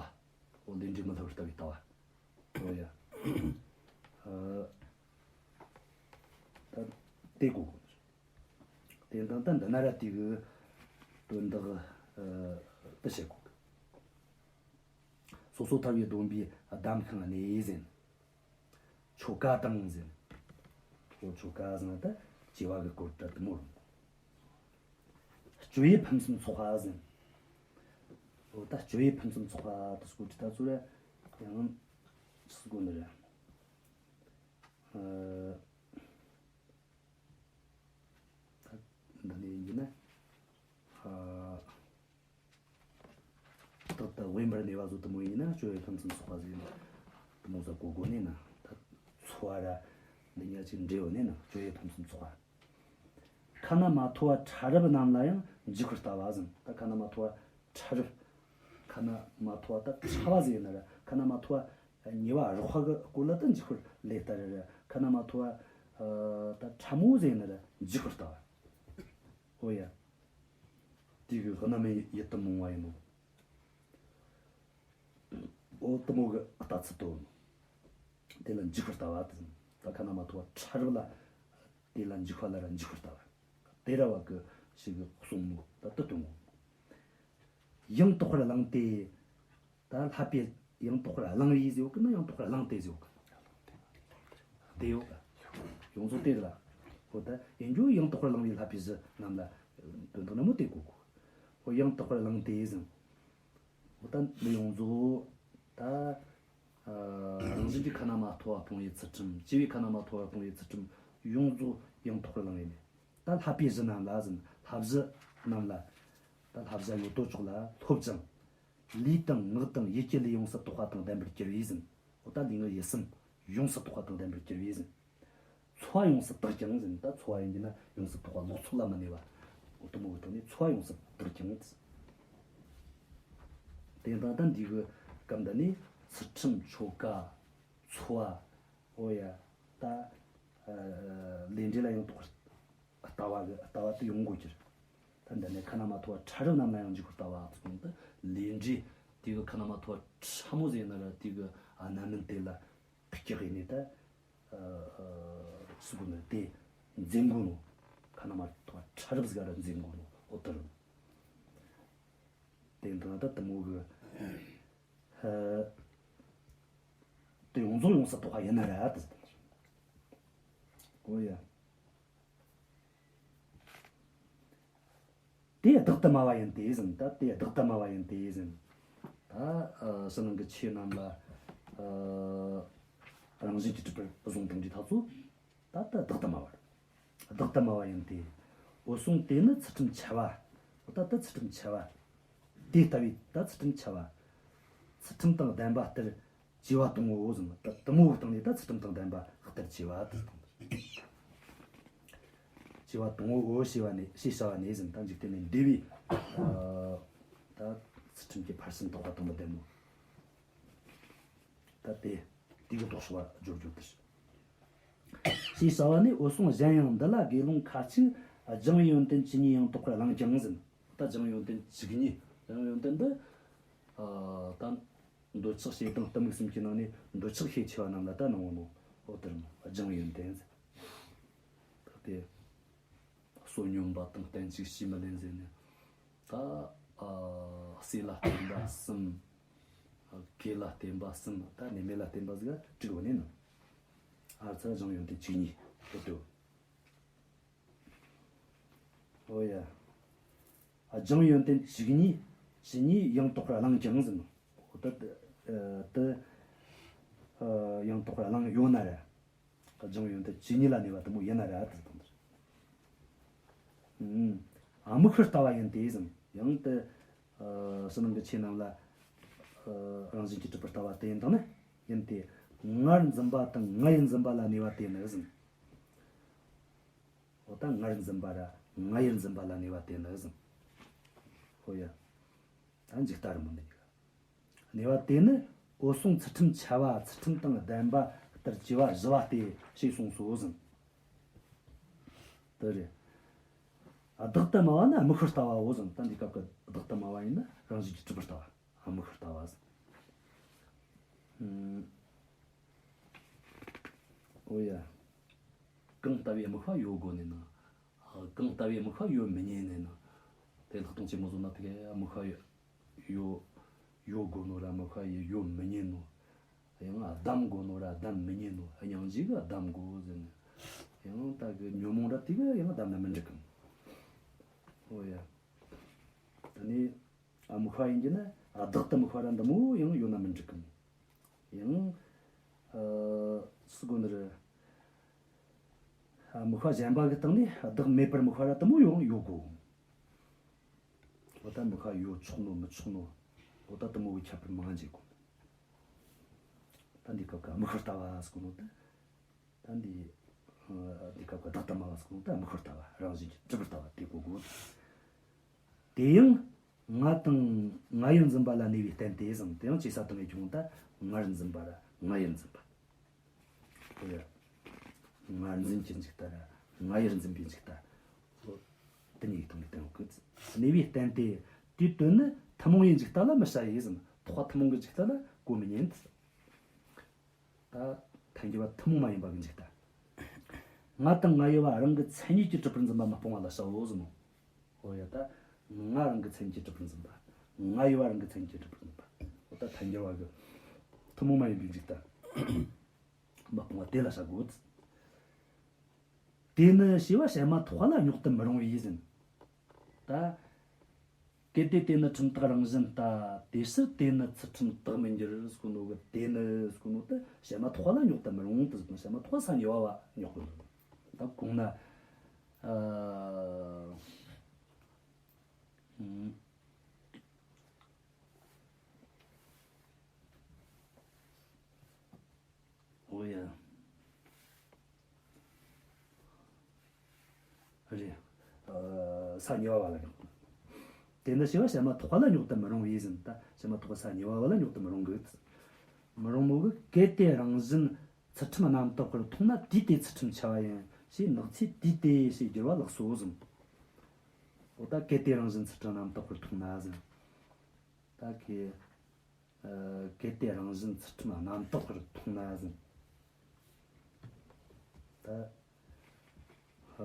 འོ། ལས་འབྲས་མི་སླུ་བར་ལྟ་བའི་ལྟ་བ། ཨོ་ཡ། ཨ། ད་དེ་གོ་དགོས། དེ་དང་ད་འདི་ན་ར་དེ་གི་དོན་དག་ཨ་དེ་བཤད་དགོས། སོ་སོ་ཐར་པའི་སྡོམ་པའི་གདམས་ཁང་གནས་ཟིན། ཆོ་ག་དང་ཟིན། ཁོ་ཆོ་ག་ཟིན་ད་བྱེ་བ་གི་སྐོར་ད་དེ་མོ་རུང་། སྤྱོད་ཡུལ་ཕུན་སུམ་ཚོགས་པ་ཟིན། འོ་ད་སྤྱོད་ཡུལ་ཕུན་སུམ་ཚོགས་པ་དེ་སྐོར་ད་ཚོ་ར་ཡང་སུ་གོ་ནི་རེད། ཨ། ད་འདི་ནས་ཡིན་ན། ཨ། རྟག་ཏུ་དབེན་པར་གནས་པ་བཟོ་དུ་མོ་ཡིན་ན་སྤྱོད་ཡུལ་ཕུན་སུམ་ཚོགས་པ་ཟིག་ཡིན་དུ་མོ་ཟ་གོ་གོ་ནས་ན། ད་འཚོ་བ་ར་འདི་ཉག་ཅིག་འབྲེལ་བ་ནས་ན་སྤྱོད་ཡུལ་ཕུན་སུམ་ཚོགས་པ། ཁ་ན་མ་ཐོ་བ་ཕྲ་རབ་རྣམས་ལ་ཡང་འཇུག་པར་ལྟ་བ་ཟིན། ད་ཁ་ན་མ་ཐོ་བ་ཕྲ་རབ། ཁ་ན་མ་ཐོ་བ་ད་ཕྲ་བ་ཟིག་ཡིན་ན་ར། ཁ་ན་མ་ཐོ་བ་ཉེ་བ་རགས་པ་གི་སྐོར་ལ་ད་འཇུག་པར་ལས་ལྟ་ར་ར། ཁ་ན་མ་ཐོ་བ་ད་ཕྲ་མོ་ཟིག་ཡིན་ན་ར་འཇུག་པར་ལྟ་བ། ཨོ་ཡ། དེ་གི་རྣམ་སྨིན་ཡིད་དུ་འོང་བ་ཡིན་ནོ། ཨོ་དེ་མོ་གི་ལྟ་ཚུལ་དོ། དེ་ལ་འཇུག་པར་ལྟ་བ་དེ། ད་ཁ་ན་མ་ཐོ་བ་ཕྲ་རབ་ལ། དེ་ལ་འཇུག་པ་ལ་ར་འཇུག་པར་ལྟ་བ། དེ་ར་བ་གི་ཞིག་གི་གསུང་ནོ་ད་དེ་སྟོན་གོ། ཡང་དག་པར་བླངས་ཏེ། ད་བསླབ་པའི་ཡང་དག་པར་བླངས་པའི་ཟེར་གི་ན་ཡང་དག་པར་བླངས་ཏེ་ཟེར་གི། དེ་ཡོད་གི། ཡོངས་རྫོགས་དེ་རེད་ལ། འོ་ད་ཡིན་རྒྱུ་ཡང་དག་པར་བླངས་པའི་བསླབ་པའི་གཞི་རྣམས་ལ་དོན་དག་ནི་མོ་དེ་གོ་གོ། འོ་ཡང་དག་པར་བླངས་ཏེ་ཟེར། འོ་ད་འདི་ཡོངས་རྫོགས་ད། ཨ། རང་བཞིན་གྱིས་ཁ་ན་མ་ཐོ་བ་སྤོང་བའི་ཚུལ་ཁྲིམས། སྐྱེ་བས་ཁ་ན་མ་ཐོ་བ་སྤོང་བའི་ཚུལ་ཁྲིམས་ཡོངས་རྫོགས་ཡང་དག་པར་བླངས་ཡིན་ནས། ད་བསླབ་པའི་གཞི་རྣམས་ལ་ཟེར། བསླབ་གཞི་རྣམས་ལ། ད་བསླབ་བྱ་ཡོད་དོ་ཅོག་ལ་སློབ་ཅིང་། ལུས་དང་ངག་དང་ཡིད་ཀྱི་ལས་ཡོངས་སུ་དག་པ་དང་ལྡན་པར་གྱུར་པས་ཟིན། འོ་ད་ལུས་ངག་ཡིད་གསུམ་ཡོངས་སུ་དག་པ་དང་ལྡན་པར་གྱུར་པས་ཟིན། འཚོ་བ་ཡོངས་སུ་དག་ཀྱང་ཟིན། ད་འཚོ་བ་ཡིན་གྱི་ན་ཡོངས་སུ་དག་པ་ལོག་འཚོ་ལ་མི་གནས་པ། འོ་དེ་མོ་གི་ཐོག་ནས་འཚོ་བ་ཡོངས་སུ་དག་ཀྱང་ཟིན། དེ་དང་ད་འདི་གི་སྐབས་འདི་ནས་ཚུལ་ཁྲིམས་ཆོ་ག་འཚོ་བ། འོ་ཡ། ད་ལས་འབྲས་ལ་ཡང་དག་པར་ལྟ་བ་གི་ལྟ་བ་དེ་ཡོང་དགོས་ཀྱི་རེད། ད་འདི་ནས་ཁ་ན་མ་ཐོ་བ་ཕྲ་རབ་རྣམས་ལ་ཡང་འཇུག་པར་ལྟ་བ་ཚོ་ནི་ལས་འབྲས་དེ་གི་ཁ་ན་མ་ཐོ་བ་ཕྲ་མོ་ཟེར་ན་ར་དེ་གི་རྣམ་སྨིན་དེ་ལ་ཕི་ཀི་གི་ནས་ད་སུ་གོ་ནི་དེ་འཛེམ་དགོས་ནོ། ཁ་ན་མ་ཐོ་བ་ཕྲ་རབ་ཟིག་ར་འཛེམ་དགོས་ནོ། འོ་དེ་རུ་དེ་འདི་ན་ད་དེ་མོ་གི་དེ་ཡོངས་རྫོགས་ཡོངས་སུ་དག་པ་ཡིན་ན་ར་དེ་ཟེར། འོ་ཡ། དེ་བདག་ཏུ་སྨྲ་བ་ཡིན་ཏེ་ཟིན། ད་དེ་བདག་ཏུ་སྨྲ་བ་ཡིན་ཏེ་ཟིན། ད་ཕྱི་ནང་གི་ཆོས་རྣམས་ལ་རང་བཞིན་གྱིས་གྲུབ་པར་བཟུང་བཏང་དུས་ཐག་ཚོ། ད་ལྟ་བདག་ཏུ་སྨྲ་བ། བདག་ཏུ་སྨྲ་བ་ཡིན་ཏེ། འོད་སྲུང་དེ་ནི་ཚུལ་ཁྲིམས་འཆལ་བ། ད་ལྟ་ཚུལ་ཁྲིམས་འཆལ་བ། དེ་ལྟ་བུའི་ད་ཚུལ་ཁྲིམས་འཆལ་བ། ཚུལ་ཁྲིམས་དང་ལྡན་པ་ལྟར་བྱས་པ་དང་པོའོ་ཟིན། ད་དེ་མོ་བོ་བཏང་ནས་ད་ཚུལ་ཁྲིམས་དང་ལྡན་པ་ལྟར་བྱས་པ་དེ་བཏང་། བྱས་པ་དང་པོའོ་ཞེས་པ་ནས་ཞེས་བྱ་བ་ནས་ཟིན། ད་འཇིག་རྟེན་ལས་འདས་པའི་ད་ཚུལ་ཁྲིམས་ཀྱི་ཕར་ཕྱིན་ཐོགས་པ་དང་མི་ལྡན་ནོ། ད་དེ་དེ་གི་ལྡོག་ཕྱོགས་པ་སྦྱོར་རྒྱུ་དེ། ཞེས་བྱ་བ་ནས་འོད་སྲུང་གཞན་ཡང་འདི་ལ་དགེ་སློང་ཁ་ཅིག་སྦྱང་བའི་ཡོན་ཏན་བཅུ་གཉིས་ཡང་དག་པར་བླངས་ཀྱང་ཟིན། ད་སྦྱང་བའི་ཡོན་ཏན་བཅུ་གཉིས། སྦྱང་བའི་ཡོན་ཏན་འདི། ཨ། ད་འདོད་ཆགས་ཞེ་སྡང་གཏི་མུག་གསུམ་གྱི་ནང་ནས་འདོད་ཆགས་ཤས་ཆེ་བ་རྣམས་ལ་ད་སྣང་ངོ་ནོ། འོ་དེར་སྦྱང་བའི་ཡོན་ཏན་ཟིན། ད་དེ། བསོད་སྙོམས་པ་དང་བསྟན་བཅོས་ཕྱིས་མི་ལེན་ཟེར་ནས། ད་ཨ་སྲས་ལ་བརྟེན་པ་གསུམ། ཨ་གོས་ལ་བརྟེན་པ་གསུམ། ད་ནི་མེ་ལ་བརྟེན་པ་ཟིག་དྲུག་བོ་ནས་ནི། ཨ་ཚ་སྦྱང་ཡོན་ཏན་བཅུ་གཉིས་དོ་དོ། ཨོ་ཡ། ཨ་སྦྱང་ཡོན་ཏན་བཅུ་གཉིས། བཅུ་གཉིས་ཡང་དག་པར་བླངས་ཀྱང་ཟིན། ཨོ་ད་དེ་ཡང་དག་པར་བླངས་ཡོད་ན་ར། སྦྱང་ཡོན་ཏན་བཅུ་གཉིས་ལ་གནས་པ་དེ་མོ་ཡིན་ན་ར་དེ་དང་དེ། ཨ་དམིགས་པར་ལྟ་བ་ཡིན་ཏེ་ཟིན། ཡང་དེ་ཕྱི་ནང་གི་ཆོས་རྣམས་ལ་རང་བཞིན་གྱིས་གྲུབ་པར་ལྟ་བ་དེ་ཡིན་དང་ནི། ཡིན་ཏེ་ངར་འཛིན་པ་དང་ང་ཡི་འཛིན་པ་ལ་གནས་པ་དེ་ནི་ཟིན། འོ་ད་ངར་འཛིན་པ་ར་ང་ཡི་འཛིན་པ་ལ་གནས་པ་དེ་ནི་ཟིན། ཧོ་ཡ། ད་འཇིག་ལྟ་རི་མོ་འདི་གཉིས་ཀ། གནས་པ་དེ་ནི་འོད་སྲུང་ཚུལ་ཁྲིམས་འཆལ་བ་ཚུལ་ཁྲིམས་དང་ལྡན་པ་ལྟར་བགྱི་བ་བཞི་བ་སྟེ་ཞེས་གསུངས་སོ་ཟིན། དེ་རེད། བདག་ཏུ་སྨྲ་བ་ནི་དམིགས་པར་ལྟ་བའོ་ཟིན། ད་འདི་སྐབས་ཀྱི་བདག་ཏུ་སྨྲ་བ་ཡིན་ན་རང་བཞིན་གྱིས་གྲུབ་པར་ལྟ་བ། དམིགས་པར་ལྟ་བ་ཟིན། ཨོ་ཡ། གང་ལྟ་བུའི་དམིགས་པ་ཡོད་དགོས་ནས་ན། གང་ལྟ་བུའི་དམིགས་པ་ཡོད་མི་ཉན་ནས་ན། དེ་ལྷག་མཐོང་ཆེན་མོ་བཟོ་ན་དེ་གའི་དམིགས་པ་ཡོད། ཡོད་ཡོད་དགོས་ནོ་ར་དམིགས་པ་ཡོད་ཡོད་མི་ཉན་ནོ། ཡང་གདམ་དགོས་ནོ་ར་གདམ་མི་ཉན་ནོ། སྙིང་རྗེ་གིས་གདམ་དགོས་ཟེར་ནས། ཡང་ད་གི་ཉོན་མོངས་ར་དེ་གིས་ཡང་གདམ་ན་མི་འགྲིག་གམ། ཨོ་ཡ། ད་ནི་དམིགས་པ་ཡིན་གྱི་ན་བདག་ཏུ་དམིགས་པ་ར་འདི་མོ་ཡང་ཡོད་ན་མི་འགྲིག་གམ། ཡང་ཨ་སུ་དགོས་ནི་རེད། དམིགས་པ་གཞན་པ་གི་སྟེང་ནས་བདག་མེད་པར་དམིགས་པ་ར་དེ་མོ་ཡང་ཡོད་དགོས། འོ་ད་དམིགས་པ་ཡོད་ཆོག་ནོ་མི་ཆོག་ནོ། འོ་ད་དེ་མོ་གི་ཁྱད་པར་མང་འཇིག་གོ། ད་འདི་སྐབས་ཀྱི་དམིགས་པར་ལྟ་བ་ཟེར་གོ་ནོ་ད། ད་འདི་ཨ་འདི་སྐབས་ཀྱི་བདག་ཏུ་སྨྲ་བ་ཟེར་གོ་ནོ་ད་དམིགས་པར་ལྟ་བ་རང་བཞིན་གྱིས་གྲུབ་པར་ལྟ་བ་དེ་གོ་དགོས། དེ་ཡང་ང་དང་ང་ཡི་འཛིན་པ་ལ་གནས་པའི་རྟེན་དེ་ཟིན། དེ་ཡང་ཇི་ལྟ་བུ་ཡིན་ཀྱང་ད་ངར་འཛིན་པ་ར་ང་ཡི་འཛིན་པ། ཨོ་ཡ། ངར་འཛིན་གྱི་འཇིག་ལྟ་ར་ང་ཡིར་འཛིན་པའི་འཇིག་ལྟ། ཨོ། དེ་གཉིས་ཀྱི་སྟེང་ནས་བསྟན་ཡོད་གི། གནས་པའི་རྟེན་དེ། དེའི་དོན་ནི་ཐུན་མོང་བའི་འཇིག་ལྟ་ལ་མི་བྱ་ཡི་ཟིན། ཐོག་ཁ་ཐུན་མོང་གི་འཇིག་ལྟ་ལ་གོ་མི་ཉན། ད་ཐལ་འགྱུར་བ་ཐུན་མོང་མ་ཡིན་པ་གི་འཇིག་ལྟ། ང་དང་ང་ཡི་བ་རང་གི་མཚན་ཉིད་ཀྱིས་གྲུབ་པར་འཛིན་པ་མི་སྤོང་བ་ལ་བྱའོ་ཟིན་ནོ། ཨོ་ཡ། ད་ང་རང་གི་མཚན་ཉིད་ཀྱིས་གྲུབ་པར་འཛིན་པ། ང་ཡི་བ་རང་གི་མཚན་ཉིད་ཀྱིས་གྲུབ་པར་འཛིན་པ། ཨོ་ད་ཐལ་འགྱུར་བ་གི་ཐུན་མོང་མ་ཡིན་པའི་འཇིག་ལྟ། མི་སྤོང་བ་དེ་ལ་བྱ་དགོས། དེ་ནི་བྱས་པ་བྱ་མ་ཐག་པ་ལ་རྙོག་ཏུ་མི་རུང་བས་ཟིན། ད་གལ་ཏེ་དེ་ནི་ཁྲིམས་རྟགས་རང་བཞིན་ལྟ། དེ་ཕྱིར་དེ་ནི་ཚུལ་ཁྲིམས་རྟགས་མི་འགྱུར་ཟེར་གོ་ནོ་གི། དེ་ནི་ཟེར་གོ་ནོ་དེ་བྱ་མ་ཐག་པ་ལ་རྙོག་ཏུ་མི་རུང་དུ་ཟེར་གོ་ནོ། བྱ་མ་ཐག་པ་ས་ཉེ་བ་བ་རྙོག་གོ་ནོ། ད་གོང་ན་ཨ། ཨོ་ཡ། རེད། ཨ་ས་ཉེ་བ་བ་ལ་རྙོག་དེ་འདི་བྱས་པ་བྱ་མ་ཐག་པ་ལ་རྙོག་ཏུ་མི་རུང་བས་ཟིན། ད་བྱ་མ་ཐག་པ་ས་ཉེ་བ་བ་ལ་རྙོག་ཏུ་མི་རུང་གི། མི་རུང་མོ་གི། གལ་ཏེ་རང་བཞིན་ཚུལ་ཁྲིམས་རྣམ་དག་པར་མཐོང་ན་དུས་དེ་ཚུལ་ཁྲིམས་འཆལ་བ་ཡིན་ཞེས་ནག་ཚིག་དུས་དེ་ཞེས་བསྒྱུར་བ་ལགས་སོ་ཟིན། འོ་ད་གལ་ཏེ་རང་བཞིན་ཚུལ་ཁྲིམས་རྣམ་དག་པར་མཐོང་ན་ཟིན། ད་གལ་ཨ་གལ་ཏེ་རང་བཞིན་ཚུལ་ཁྲིམས་རྣམ་དག་པར་མཐོང་ན་ཟིན། ད་ཨ་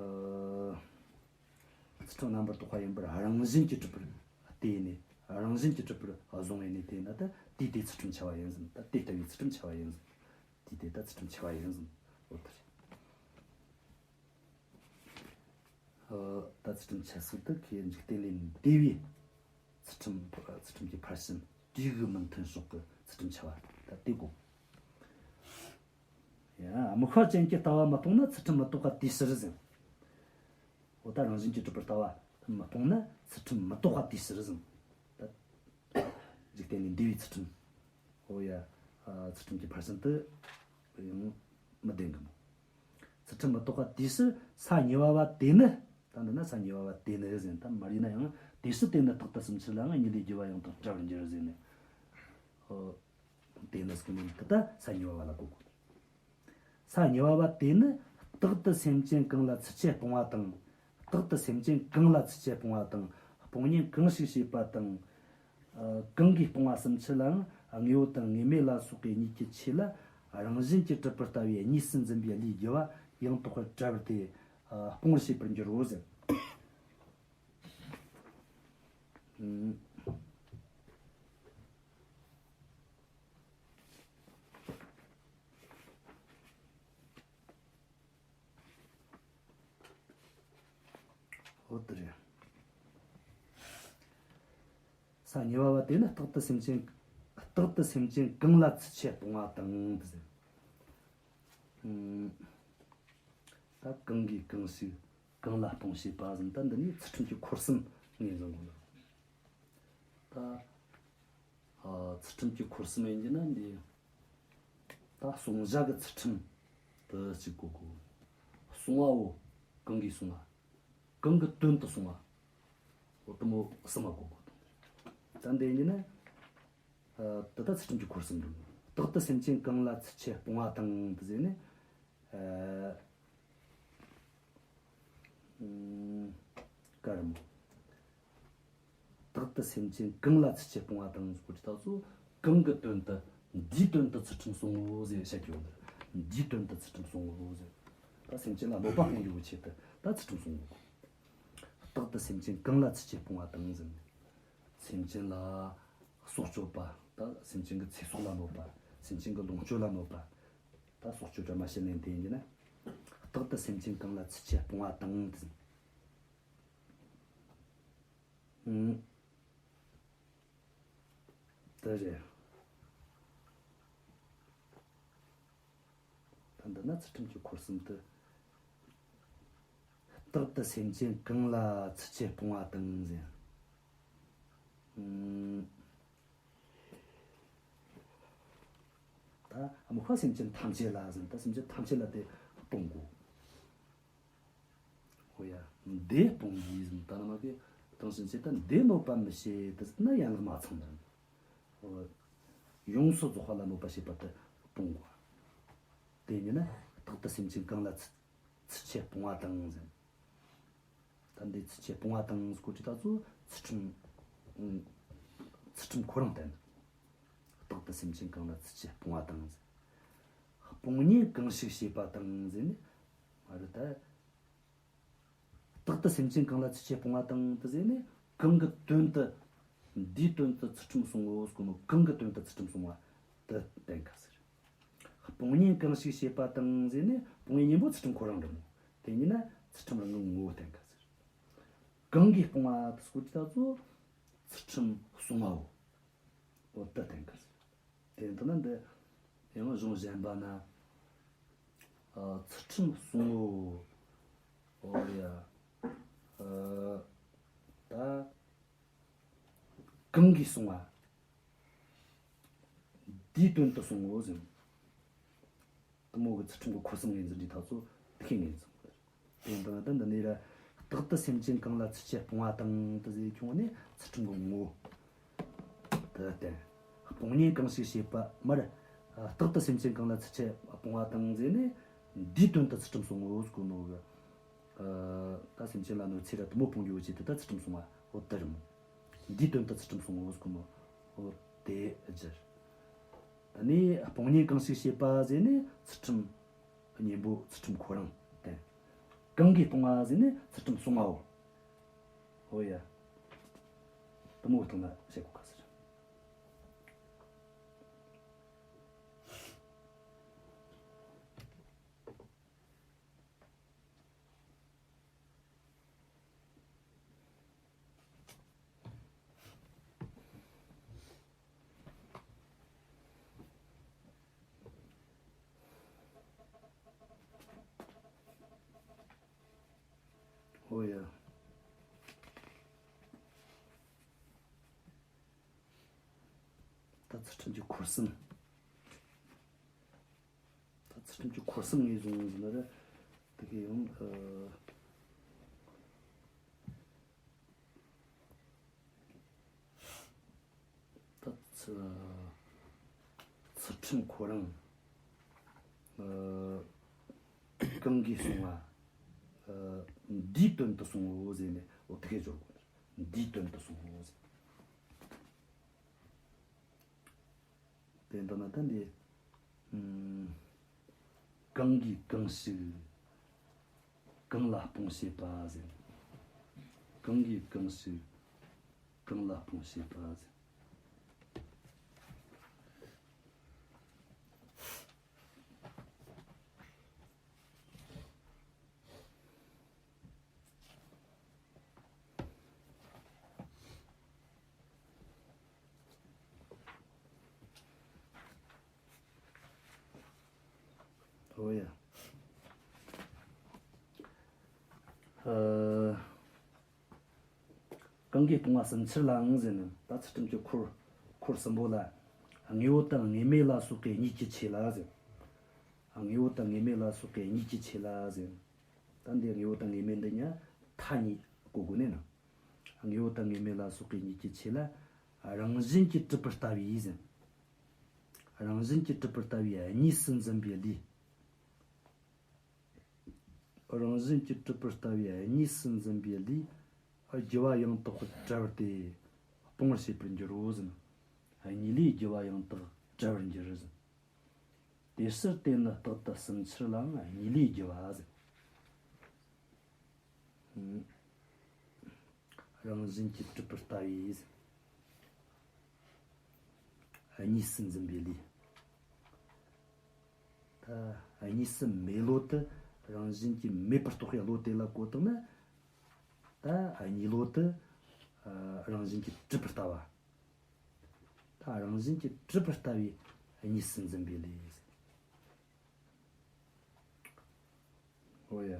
ཚུལ་ཁྲིམས་རྣམ་པར་དག་པ་ཡིན་པར་རང་བཞིན་གྱིས་གྲུབ་པར་བལྟས་ནས། རང་བཞིན་གྱིས་གྲུབ་པར་བཟུང་བས་ནས་དེས་ན་ད་དུས་དེ་ཚུལ་ཁྲིམས་འཆལ་བ་ཡིན་ཟིན། ད་དེ་ལྟ་བུའི་ཚུལ་ཁྲིམས་འཆལ་བ་ཡིན་ཟིན། དུས་དེ་ད་ཚུལ་ཁྲིམས་འཆལ་བ་ཡིན་ཟིན། འོ་ད་རེད། ཨ་ད་ཚུལ་ཁྲིམས་འཆལ་ཚུལ་དེ་ཁོས་འཇིག་རྟེན་ལས་འདས་པའི་ཚུལ་ཁྲིམས། ཚུལ་ཁྲིམས་ཀྱི་ཕར་ཕྱིན། དུས་གི་མི་མཐུན་ཕྱོགས་ཀྱི་ཚུལ་ཁྲིམས་འཆལ་བ་ད་དེ་གོ། ཡ། དམིགས་པ་ཅན་གྱི་ལྟ་བ་མི་སྤོང་ན་ཚུལ་ཁྲིམས་མི་རྟོགས་པ་དེའི་ཕྱིར་ཟིན། འོ་ད་རང་བཞིན་གྱིས་གྲུབ་པར་ལྟ་བ་མི་སྤོང་ན་ཚུལ་ཁྲིམས་མི་རྟོགས་པ་དེའི་ཕྱིར་ཟིན། ད་འཇིག་རྟེན་ལས་འདས་པའི་ཚུལ་ཁྲིམས། འོ་ཡ། ཚུལ་ཁྲིམས་ཀྱི་ཕར་ཕྱིན་དུ་ཡང་མི་ལྡན་གི་མོ། ཚུལ་ཁྲིམས་མི་རྟོགས་པ་དེའི་ཕྱིར་ས་ཉེ་བ་བ་དེ་ནི། ད་འདི་ན་ས་ཉེ་བ་བ་དེ་ནི་ཟེར། ད་མ་རེད་ན་ཡང་དེའི་ཕྱིར་དེ་ནི་རྟག་ཏུ་སེམས་ཅན་ལའང་གཉིད་ལས་རྒྱུ་བ་ཡང་དག་བྲལ་བར་འགྱུར་ཟེར་ནས། ཨོ། དེ་ནི་ཟེར་གི་མིན་དེ་ད་ས་ཉེ་བ་བ་ལ་གོ་དགོས། ས་ཉེ་བ་བ་དེ་ནི་རྟག་ཏུ་སེམས་ཅན་གང་ལ་ཚུལ་འཆལ་སྤོང་བ་དང་། རྟག་ཏུ་སེམས་ཅན་གང་ལ་ཚུལ་འཆལ་སྤོང་བ་དང་། སྤོང་ཉེན་གང་ཞིག་བྱེད་པ་དང་། ཨ་གང་གིས་སྤོང་བ་སུམ་ཅུ་ལའང་དངོས་པོ་དང་དངོས་མེད་ལ་སོགས་པའི་གཉིས་ཀྱི་ཆོས་ལ་རང་བཞིན་གྱིས་གྲུབ་པར་ལྟ་བའི་གཉིས་སུ་འཛིན་པའི་བློས་བསྒྱུར་བ་ཡང་དག་པར་བྲལ་བར་ཏེ། ཨ་སྤོང་བར་བྱེད་པར་འགྱུར་རོ་ཟེར། འོ་དེ་རེད། ས་གཉིས་པ་བ་དེ་ནི་རྟག་ཏུ་སེམས་ཅན། རྟག་ཏུ་སེམས་ཅན་གང་ལ་ཚུལ་འཆོས་སྤོང་བ་དང་དེ་ཟེར། ཨུམ། ད་གང་གིས་གང་ཞིག་གང་ལ་སྤོང་ཞེས་པ་ཟེར། ད་འདི་ནི་ཚུལ་ཁྲིམས་ཀྱི་འཁོར་གསུམ་ངོས་འཛིན་དགོས་ལ། ད་ཨ་ཚུལ་ཁྲིམས་ཀྱི་འཁོར་གསུམ་ཡིན་གྱི་ན་འདི། ད་གསུང་བྱ་གི་ཚུལ་ཁྲིམས་དེ་གཅིག་གོ་དགོས། གསུང་བའོ། གང་གིས་གསུང་བ། གང་གི་དོན་དུ་གསུང་བ། འོ་དེ་མོ་གསུམ་མ་གོ་དགོས་དང་། ད་འདི་ཡིན་གྱི་ན། ཨ་དེ་ད་ཚུལ་ཁྲིམས་ཀྱི་འཁོར་གསུམ་འདུག། རྟག་ཏུ་སེམས་ཅན་གང་ལ་ཚུལ་འཆོས་སྤོང་བ་དང་དེ་ཟེར་ནས། ཨ་ཨུམ། ག་རེ་མོ། རྟག་ཏུ་སེམས་ཅན་གང་ལ་ཚུལ་འཆོས་སྤོང་བ་དང་ཟེར་གོ་དུས་ད་ཚོ། གང་གི་དོན་དུ། འདིའི་དོན་དུ་ཚུལ་ཁྲིམས་སྲུང་ངོ་ཟེར་བཤད་ཀྱི་ཡོད་འདིར། འདིའི་དོན་དུ་ཚུལ་ཁྲིམས་སྲུང་ངོ་ཟེར། ད་སེམས་ཅན་ལ་གནོད་པ་སྤོང་རྒྱུ་གི་ཆེད་དུ་ད་ཚུལ་ཁྲིམས་སྲུང་ངོ་དགོས། རྟག་ཏུ་སེམས་ཅན་གང་ལ་ཚུལ་འཆོས་སྤོང་བ་དང་ཟེར་ནས། སེམས་ཅན་ལ་སྲོག་གཅོད་པ། ད་སེམས་ཅན་གྱི་ཚེ་སྲོག་ལ་གནོད་པ། སེམས་ཅན་གྱི་ལོངས་སྤྱོད་ལ་གནོད་པ། ད་སྲོག་གཅོད་བྲལ་མ་བྱེད་ལེན་དེ་ཡིན་གྱི་ན། རྟག་ཏུ་སེམས་ཅན་གང་ལ་ཚུལ་འཆོས་སྤོང་བ་དང་དེ་ཟེར། ཨུམ། དེ་རེད། ད་འདི་ན་ཚུལ་ཁྲིམས་ཀྱི་འཁོར་གསུམ་དུ། རྟག་ཏུ་སེམས་ཅན་གང་ལ་ཚུལ་འཆོས་སྤོང་བ་དང་ཟེར། ཨུམ། ད་དམིགས་པ་སེམས་ཅན་ཐམས་ཅད་ལ་ཟེར། ད་སེམས་ཅན་ཐམས་ཅད་ལ་དེ་སྤོང་དགོས། ཧོ་ཡ། འདི་སྤོང་གིས་ཟེར། ད་ནི་མ་གི་དེང་ཕྱིན་ཆད་ད་འདི་གནོད་པ་མི་བྱེད་དེ་ཟེར་ན་ཡན་ལག་མ་ཚང་ནི། ཧོ། ཡོངས་སུ་རྫོགས་པ་ལ་གནོད་པ་བྱེད་པ་དེ་སྤོང་དགོས། དེ་ཉིད་ནི་རྟག་ཏུ་སེམས་ཅན་གང་ལ་ཚུལ་ཚུལ་འཆོས་སྤོང་བ་དང་ཟེར། ད་འདི་ཚུལ་འཆོས་སྤོང་བ་དང་ཟེར་གོ་དུས་ད་ཚོ་ཚུལ་ཁྲིམས། ཨུམ། ཚུལ་ཁྲིམས་ཁོ་རང་བསྟན། རྟག་ཏུ་སེམས་ཅན་གང་ལ་ཚུལ་འཆོས་སྤོང་བ་དང་ཟེར། སྤོང་གཉེན་གང་ཞིག་བྱེད་པ་དང་ཟེར་ནས། མ་རེད་ད། རྟག་ཏུ་སེམས་ཅན་གང་ལ་ཚུལ་འཆོས་སྤོང་བ་དང་དེ་ཟེར་ནས། གང་གི་དོན་དུ། འདིའི་དོན་དུ་ཚུལ་ཁྲིམས་སྲུང་ངོ་ཟེར་གོ་ནོ། གང་གི་དོན་དུ་ཚུལ་ཁྲིམས་སྲུང་བ་དེ་བསྟན་ག་ཟེར། སྤོང་གཉེན་གང་ཞིག་བྱེད་པ་དང་ཟེར་ནས། སྤོང་གཉེན་གཉེན་པོ་ཚུལ་ཁྲིམས་ཁོ་རང་འདྲ་མོ། དེ་ཉིད་ན་ཚུལ་ཁྲིམས་རང་གི་ངོ་བོ་བསྟན་ག་ཟེར། གང་གིས་སྤོང་བ་དེ་ཟེར་གོ་དུས་ད་ཚོ་ཚུལ་ཁྲིམས་སྲུང་བའོ། འོ་དེ་བསྟན་ག་ཟེར། དེ་ལྟ་ན་འདི་ཡང་གཞུང་གཞན་པ་ན། ཨ་ཚུལ་ཁྲིམས་སྲུང་ངོ་། འོ་ཡ། ཨ་ད་གང་གིས་སྲུང་བ། འདིའི་དོན་དུ་སྲུང་ངོ་ཟེར། དེ་མོ་གི་ཚུལ་ཁྲིམས་ཀྱི་འཁོར་གསུམ་ངོས་འཛིན་དུས་ད་ཚོ་དེ་ཤེས་ངོས་འཛིན་དགོས། དེ་འདྲ་ད་འདི་ནས་ར། རྟག་ཏུ་སེམས་ཅན་གང་ལ་ཚུལ་འཆོས་སྤོང་བ་དང་དེ་ཟེར་ཁྱོང་ནས་ཚུལ་ཁྲིམས་ཀྱི་ངོ་བོ་དེ་བསྟན། སྤོང་གཉེན་གང་ཞིག་བྱེད་པ་མར། རྟག་ཏུ་སེམས་ཅན་གང་ལ་ཚུལ་འཆོས་སྤོང་བ་དང་ཟེར་ནས། འདིའི་དོན་དུ་ཚུལ་ཁྲིམས་སྲུང་ངོ་ཟེར་གོ་ནོ་གི། ད་སེམས་ཅན་ལ་གནོད་འཚེ་ར་དེ་མོ་སྤོང་རྒྱུ་བྱེད་དུ་ད་ཚུལ་ཁྲིམས་སྲུང་བ་འོ་དེ་རེད་མོ། འདིའི་དོན་དུ་ཚུལ་ཁྲིམས་སྲུང་ངོ་ཟེར་གོ་ནོ་འོ་དེ་སྦྱར། ད་ནི་སྤོང་གཉེན་གང་ཞིག་བྱེད་པ་ཟེར་ནས་ཚུལ་ཁྲིམས། གཉེན་པོ་ཚུལ་ཁྲིམས་ཁོ་རང་བསྟན། གང་གིས་སྤོང་བ་ཟེར་ནས་ཚུལ་ཁྲིམས་སྲུང་བའོ། ཨོ་ཡ། དེ་མོ་གི་ཐོག་ན་བཤད་དགོས་ག་ཟེར། ཨོ་ཡ། ད་ཚུལ་ཁྲིམས་ཀྱི་འཁོར་གསུམ། ད་ཚུལ་ཁྲིམས་ཀྱི་འཁོར་གསུམ་ངོས་བཟུང་ཟིན་ན་ར། དེ་གའི་ཡང་། ཨ། ད་ཚུལ། ཚུལ་ཁྲིམས་ཁོ་རང་། ཨ། གང་གིས་སྲུང་བ། ཨ། འདིའི་དོན་དུ་སྲུང་ངོ་ཟེར་ནས་འོ་དེ་གའི་སྦྱོར་དགོས། འདིའི་དོན་དུ་སྲུང་ངོ་ཟེར། དེ་འདྲ་ན་ད་འདི། ཨུམ། གང་གིས་གང་ཞིག་གང་ལ་སྤོང་བྱེད་པ་ཟེར། གང་གིས་གང་ཞིག་གང་ལ་སྤོང་བྱེད་པ་ཟེར། ཨོ་ཡ། ཨ། གང་གིས་སྤོང་བ་གསུམ་ཆར་ལའང་ཟེར་ནས། ད་ཚུལ་ཁྲིམས་ཀྱི་འཁོར་འཁོར་གསུམ་པོ་ལ། དངོས་པོ་དང་དངོས་མེད་ལ་སོགས་པའི་གཉིས་ཀྱི་ཆོས་ལ་ཟེར། དངོས་པོ་དང་དངོས་མེད་ལ་སོགས་པའི་གཉིས་ཀྱི་ཆོས་ལ་ཟེར། ད་འདི་དངོས་པོ་དང་དངོས་མེད་འདི་གཉིས་ཐ་སྙད་གོ་དགོས་ནས་ན། དངོས་པོ་དང་དངོས་མེད་ལ་སོགས་པའི་གཉིས་ཀྱི་ཆོས་ལ། རང་བཞིན་གྱིས་གྲུབ་པར་ལྟ་བའི་ཟེར། རང་བཞིན་གྱིས་གྲུབ་པར་ལྟ་བའི་གཉིས་སུ་འཛིན་པའི་ལུས། རང་བཞིན་གྱིས་གྲུབ་པར་ལྟ་བའི་གཉིས་སུ་འཛིན་པའི་ལུས། རྒྱུ་བ་ཡང་དག་པར་བྲལ་བར་ཏེ། སྤོང་བར་བྱེད་པར་འགྱུར་རོ་ཟེར། གཉིས་ལས་རྒྱུ་བ་ཡང་དག་བྲལ་བར་འགྱུར་ཟེར། དེ་ཕྱིར་དེ་ནི་རྟག་ཏུ་གསུམ་ཆར་ལའང་གཉིས་ལས་རྒྱུ་བ་ཟེར། རང་བཞིན་གྱིས་གྲུབ་པར་ལྟ་བའི་གཉིས་སུ་འཛིན་པའི་ལུས། ད་གཉིས་སུ་མེད་བློ་དེ་རང་བཞིན་གྱིས་མེད་པར་རྟོགས་པའི་བློ་དེ་ལ་གོ་བཏང་ན། ད་གཉིས་བློ་དེ་རང་བཞིན་གྱིས་གྲུབ་པར་ལྟ་བ། ད་རང་བཞིན་གྱིས་གྲུབ་པར་ལྟ་བའི་གཉིས་སུ་འཛིན་པའི་ལུས། ཨོ་ཡ།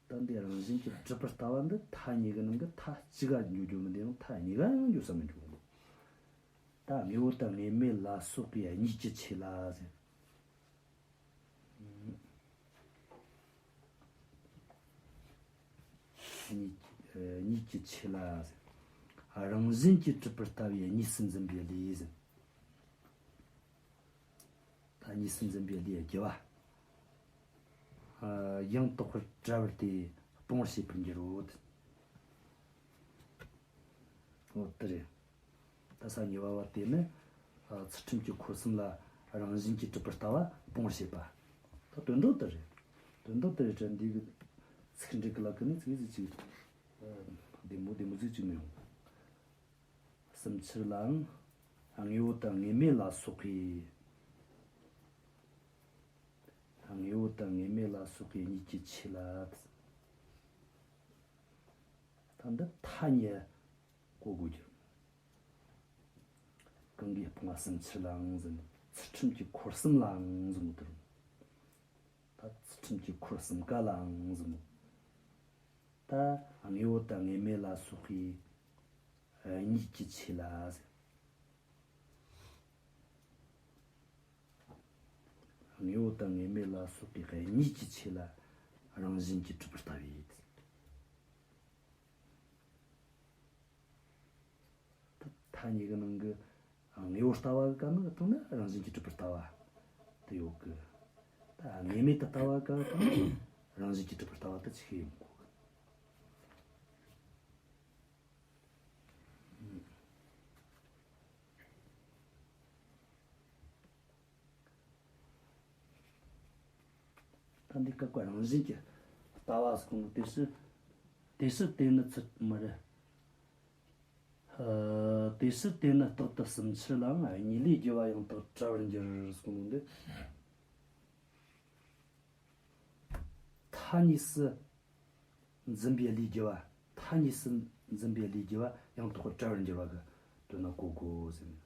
ད་འདི་རང་བཞིན་གྱིས་གྲུབ་པར་ལྟ་བ་འདི་ཐ་སྙད་ཀྱི་ནང་གི་མཐའ་གཅིག་ག་འཇོག་རྒྱུ་མིན། དེ་ཡང་མཐའ་གཉིས་ཀ་ཡང་འཇོག་ས་མི་འཇོག་གི་འདུག་ད་དངོས་པོ་དང་དངོས་མེད་ལ་སོགས་པའི་གཉིས་ཀྱི་ཆོས་ལ་ཟེར། གཉིས་གཉིས་ཀྱི་ཆོས་ལ་ཟེར། རང་བཞིན་གྱིས་གྲུབ་པར་ལྟ་བའི་གཉིས་སུ་འཛིན་པའི་ལུས་ཟེར། ད་གཉིས་སུ་འཛིན་པའི་ལུས་རྒྱུ་བ། ཡང་དག་པར་བྲལ་བར་ཏེ་སྤོང་བར་བྱེད་པར་འགྱུར་རོ། འོ་དེ་རེད། ད་ས་གཉིས་པ་བ་དེ་ནི། ཚུལ་ཁྲིམས་ཀྱི་འཁོར་གསུམ་ལ་རང་བཞིན་གྱིས་གྲུབ་པར་ལྟ་བ་སྤོང་བར་བྱེད་པ། ད་དོན་དག་དེ་རེད། དོན་དག་དེ་རེད་དྲ་འདི་གི་ཚིག་འགྲིག་གི་ལ་ཀི་ནི་ཚིག་ཟིག་ཅིག་བདེ་མོ་བདེ་མོ་ཟིག་ཅིག་མི་ཡོང་། གསུམ་ཆར་ལའང་དངོས་པོ་དང་དངོས་མེད་ལ་སོགས་པའི། དངོས་པོ་དང་དངོས་མེད་ལ་སོགས་པའི་གཉིས་ཀྱི་ཆོས་ལ། ད་འདི་ཐ་སྙད་གོ་དགོས་རྒྱུ། གང་གིས་སྤོང་བ་གསུམ་ཆར་ལའང་ཟེར་ནས། ཚུལ་ཁྲིམས་ཀྱི་འཁོར་གསུམ་ལའང་ཟེར་ནོ་དེ་རེད། ད་ཚུལ་ཁྲིམས་ཀྱི་འཁོར་གསུམ་ཀ་ལའང་ཟེར་ནོ། ད་དངོས་པོ་དང་དངོས་མེད་ལ་སོགས་པའི་གཉིས་ཀྱི་ཆོས་ལ་ཟེར། དངོས་པོ་དང་དངོས་མེད་ལ་སོགས་པའི་གཉིས་ཀྱི་ཆོས་ལ་རང་བཞིན་གྱིས་གྲུབ་པར་ལྟ་བའི། ཐ་སྙད་ཀྱི་ནང་གི་དངོས་པོར་ལྟ་བ་ག་ནང་གི་སྟེང་ན་རང་བཞིན་གྱིས་གྲུབ་པར་ལྟ་བ་དེ་ཡོད་གི། ད་དངོས་མེད་དུ་ལྟ་བ་ག་སྟེང་ན་རང་བཞིན་གྱིས་གྲུབ་པར་ལྟ་བ་དེ་ཆི་ཡོང་གོ་གི། ད་འདི་སྐབས་ཀྱི་རང་བཞིན་གྱིས་ལྟ་བ་ཟེར་གོ་ནོ་དེ་སྲིད། དེ་སྲིད་དེ་ནི་ཚུལ་མ་རེད། ཨ། དེ་སྲིད་དེ་ནི་རྟག་ཏུ་གསུམ་ཆར་ལའང་གཉིས་ལས་རྒྱུ་བ་ཡང་དག་བྲལ་བར་འགྱུར་ཟེར་གོ་ནོ་འདི། མཐའ་གཉིས་སུ་འཛིན་པའི་ལས་རྒྱུ་བ། མཐའ་གཉིས་སུ་འཛིན་པའི་ལས་རྒྱུ་བ་ཡང་དག་པར་བྲལ་བར་འགྱུར་བ་གི་དོན་ན་གོ་དགོས་ཟེར་ནས།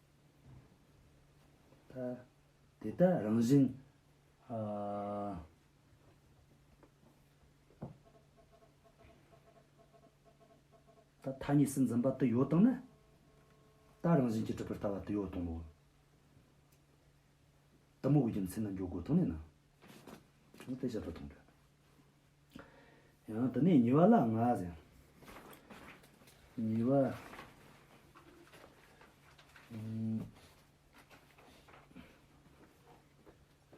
ད་དེ་ལྟར་རང་བཞིན། ཨ། ད་མཐའ་གཉིས་སུ་འཛིན་པ་དེ་ཡོད་བཏང་ན། ད་རང་བཞིན་གྱིས་གྲུབ་པར་ལྟ་བ་དེ་ཡོད་བཏང་ནོ། དེ་མོ་གི་རྒྱུ་མཚན་ལ་འཇོག་དགོས་ཐོག་ནས་ན། དེ་བཤད་པ་དང་འདྲ། ཡང་དེ་ནས་གཉིས་པ་ལ་ལྔ་ཟེར། གཉིས་པ། ཨུམ།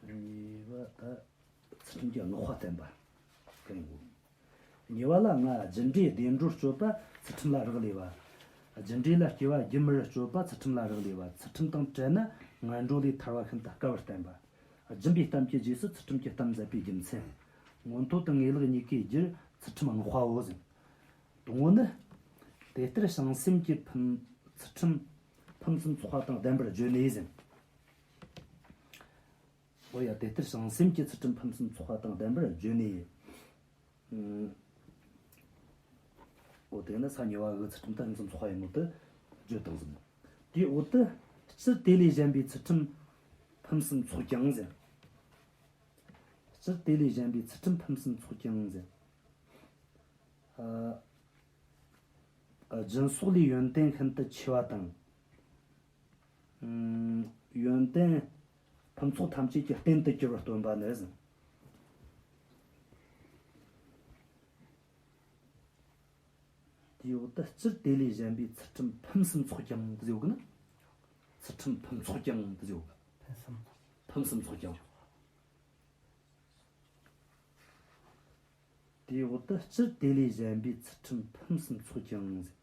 གཉིས་པ་ད་ཚུལ་ཁྲིམས་ཀྱི་བསྔགས་པ་བསྟན་པ་གན་གོ། གཉིས་པ་ལ་ལྔ། རྒྱུ་འབྲས་བདེ་འགྲོར་སྤྱོད་པ་ཚུལ་ཁྲིམས་ལ་རག་ལས་པ། རྒྱུ་འབྲས་ལ་སྐྱེ་བ་སྒྱུ་མར་སྤྱོད་པ་ཚུལ་ཁྲིམས་ལ་རག་ལས་པ། ཚུལ་ཁྲིམས་དང་བྲལ་ན་ངན་འགྲོ་ལས་ཐར་བ་ཤིན་ཏུ་དཀའ་བར་བསྟན་པ། སྦྱིན་པའི་གཏམ་གྱི་རྗེས་སུ་ཚུལ་ཁྲིམས་ཀྱི་གཏམ་མཛད་པའི་རྒྱུ་མཚན། མངོན་མཐོ་དང་ངེས་ལེགས་གཉིས་ཀའི་རྒྱུར་ ཚུལ་ཁྲིམས་དམིགས་པའོ་ཟེར། དང་པོ་ནི། དེ་ལྟར་བྱང་སེམས་ཀྱི་ཕུན་ཚུལ་ཁྲིམས་ཕུན་སུམ་ཚོགས་པ་དང་ལྡན་པར་བརྗོད་ནས་ཟེར། འོ་ཡ། དེ་ལྟར་བྱང་སེམས་ཀྱི་ཚུལ་ཁྲིམས་ཕུན་སུམ་ཚོགས་པ་དང་ལྡན་པར་བརྗོད་ནས། ཨུམ། འོ་དེ་ནི་ས་གཉིས་པ་གི་ཚུལ་ཁྲིམས་དེ་ཕུན་སུམ་ཚོགས་པ་ཡིན་ནོ་དེ་བརྗོད་དང་ཟེར། དེའི་འོག་ཏུ་སྤྱིར་དེ་ལས་གཞན་པའི་ཚུལ་ཁྲིམས་ཕུན་སུམ་ཚོགས་ཀྱང་ཟེར། སྤྱིར་དེ་ལས་གཞན་པའི་ཚུལ་ཁྲིམས་ཕུན་སུམ་ཚོགས་ཀྱང་ཟེར། ཨ། སྦྱིན་སོགས་ལས་ཡོན་ཏན་ཤིན་ཏུ་ཆེ་བ་དང་། ཨུམ། ཡོན་ཏན་ཕུན་ཚོགས་ཐམས་ཅད་ཀྱི་རྟེན་དུ་གྱུར་པར་སྟོན་པ་ནི་ཟེར། དེའི་འོག་ཏུ་སྤྱིར་དེ་ལས་གཞན་པའི་ཚུལ་ཁྲིམས་ཕུན་སུམ་ཚོགས་ཀྱང་དེ་ཟེར་གི་ན། ཚུལ་ཁྲིམས་ཕུན་ཚོགས་ཀྱང་དེ་ཟེར་གི། ཕུན་སུམ། ཕུན་སུམ་ཚོགས་ཀྱང་། དེའི་འོག་ཏུ་སྤྱིར་དེ་ལས་གཞན་པའི་ཚུལ་ཁྲིམས་ཕུན་སུམ་ཚོགས་ཀྱང་ཟེར།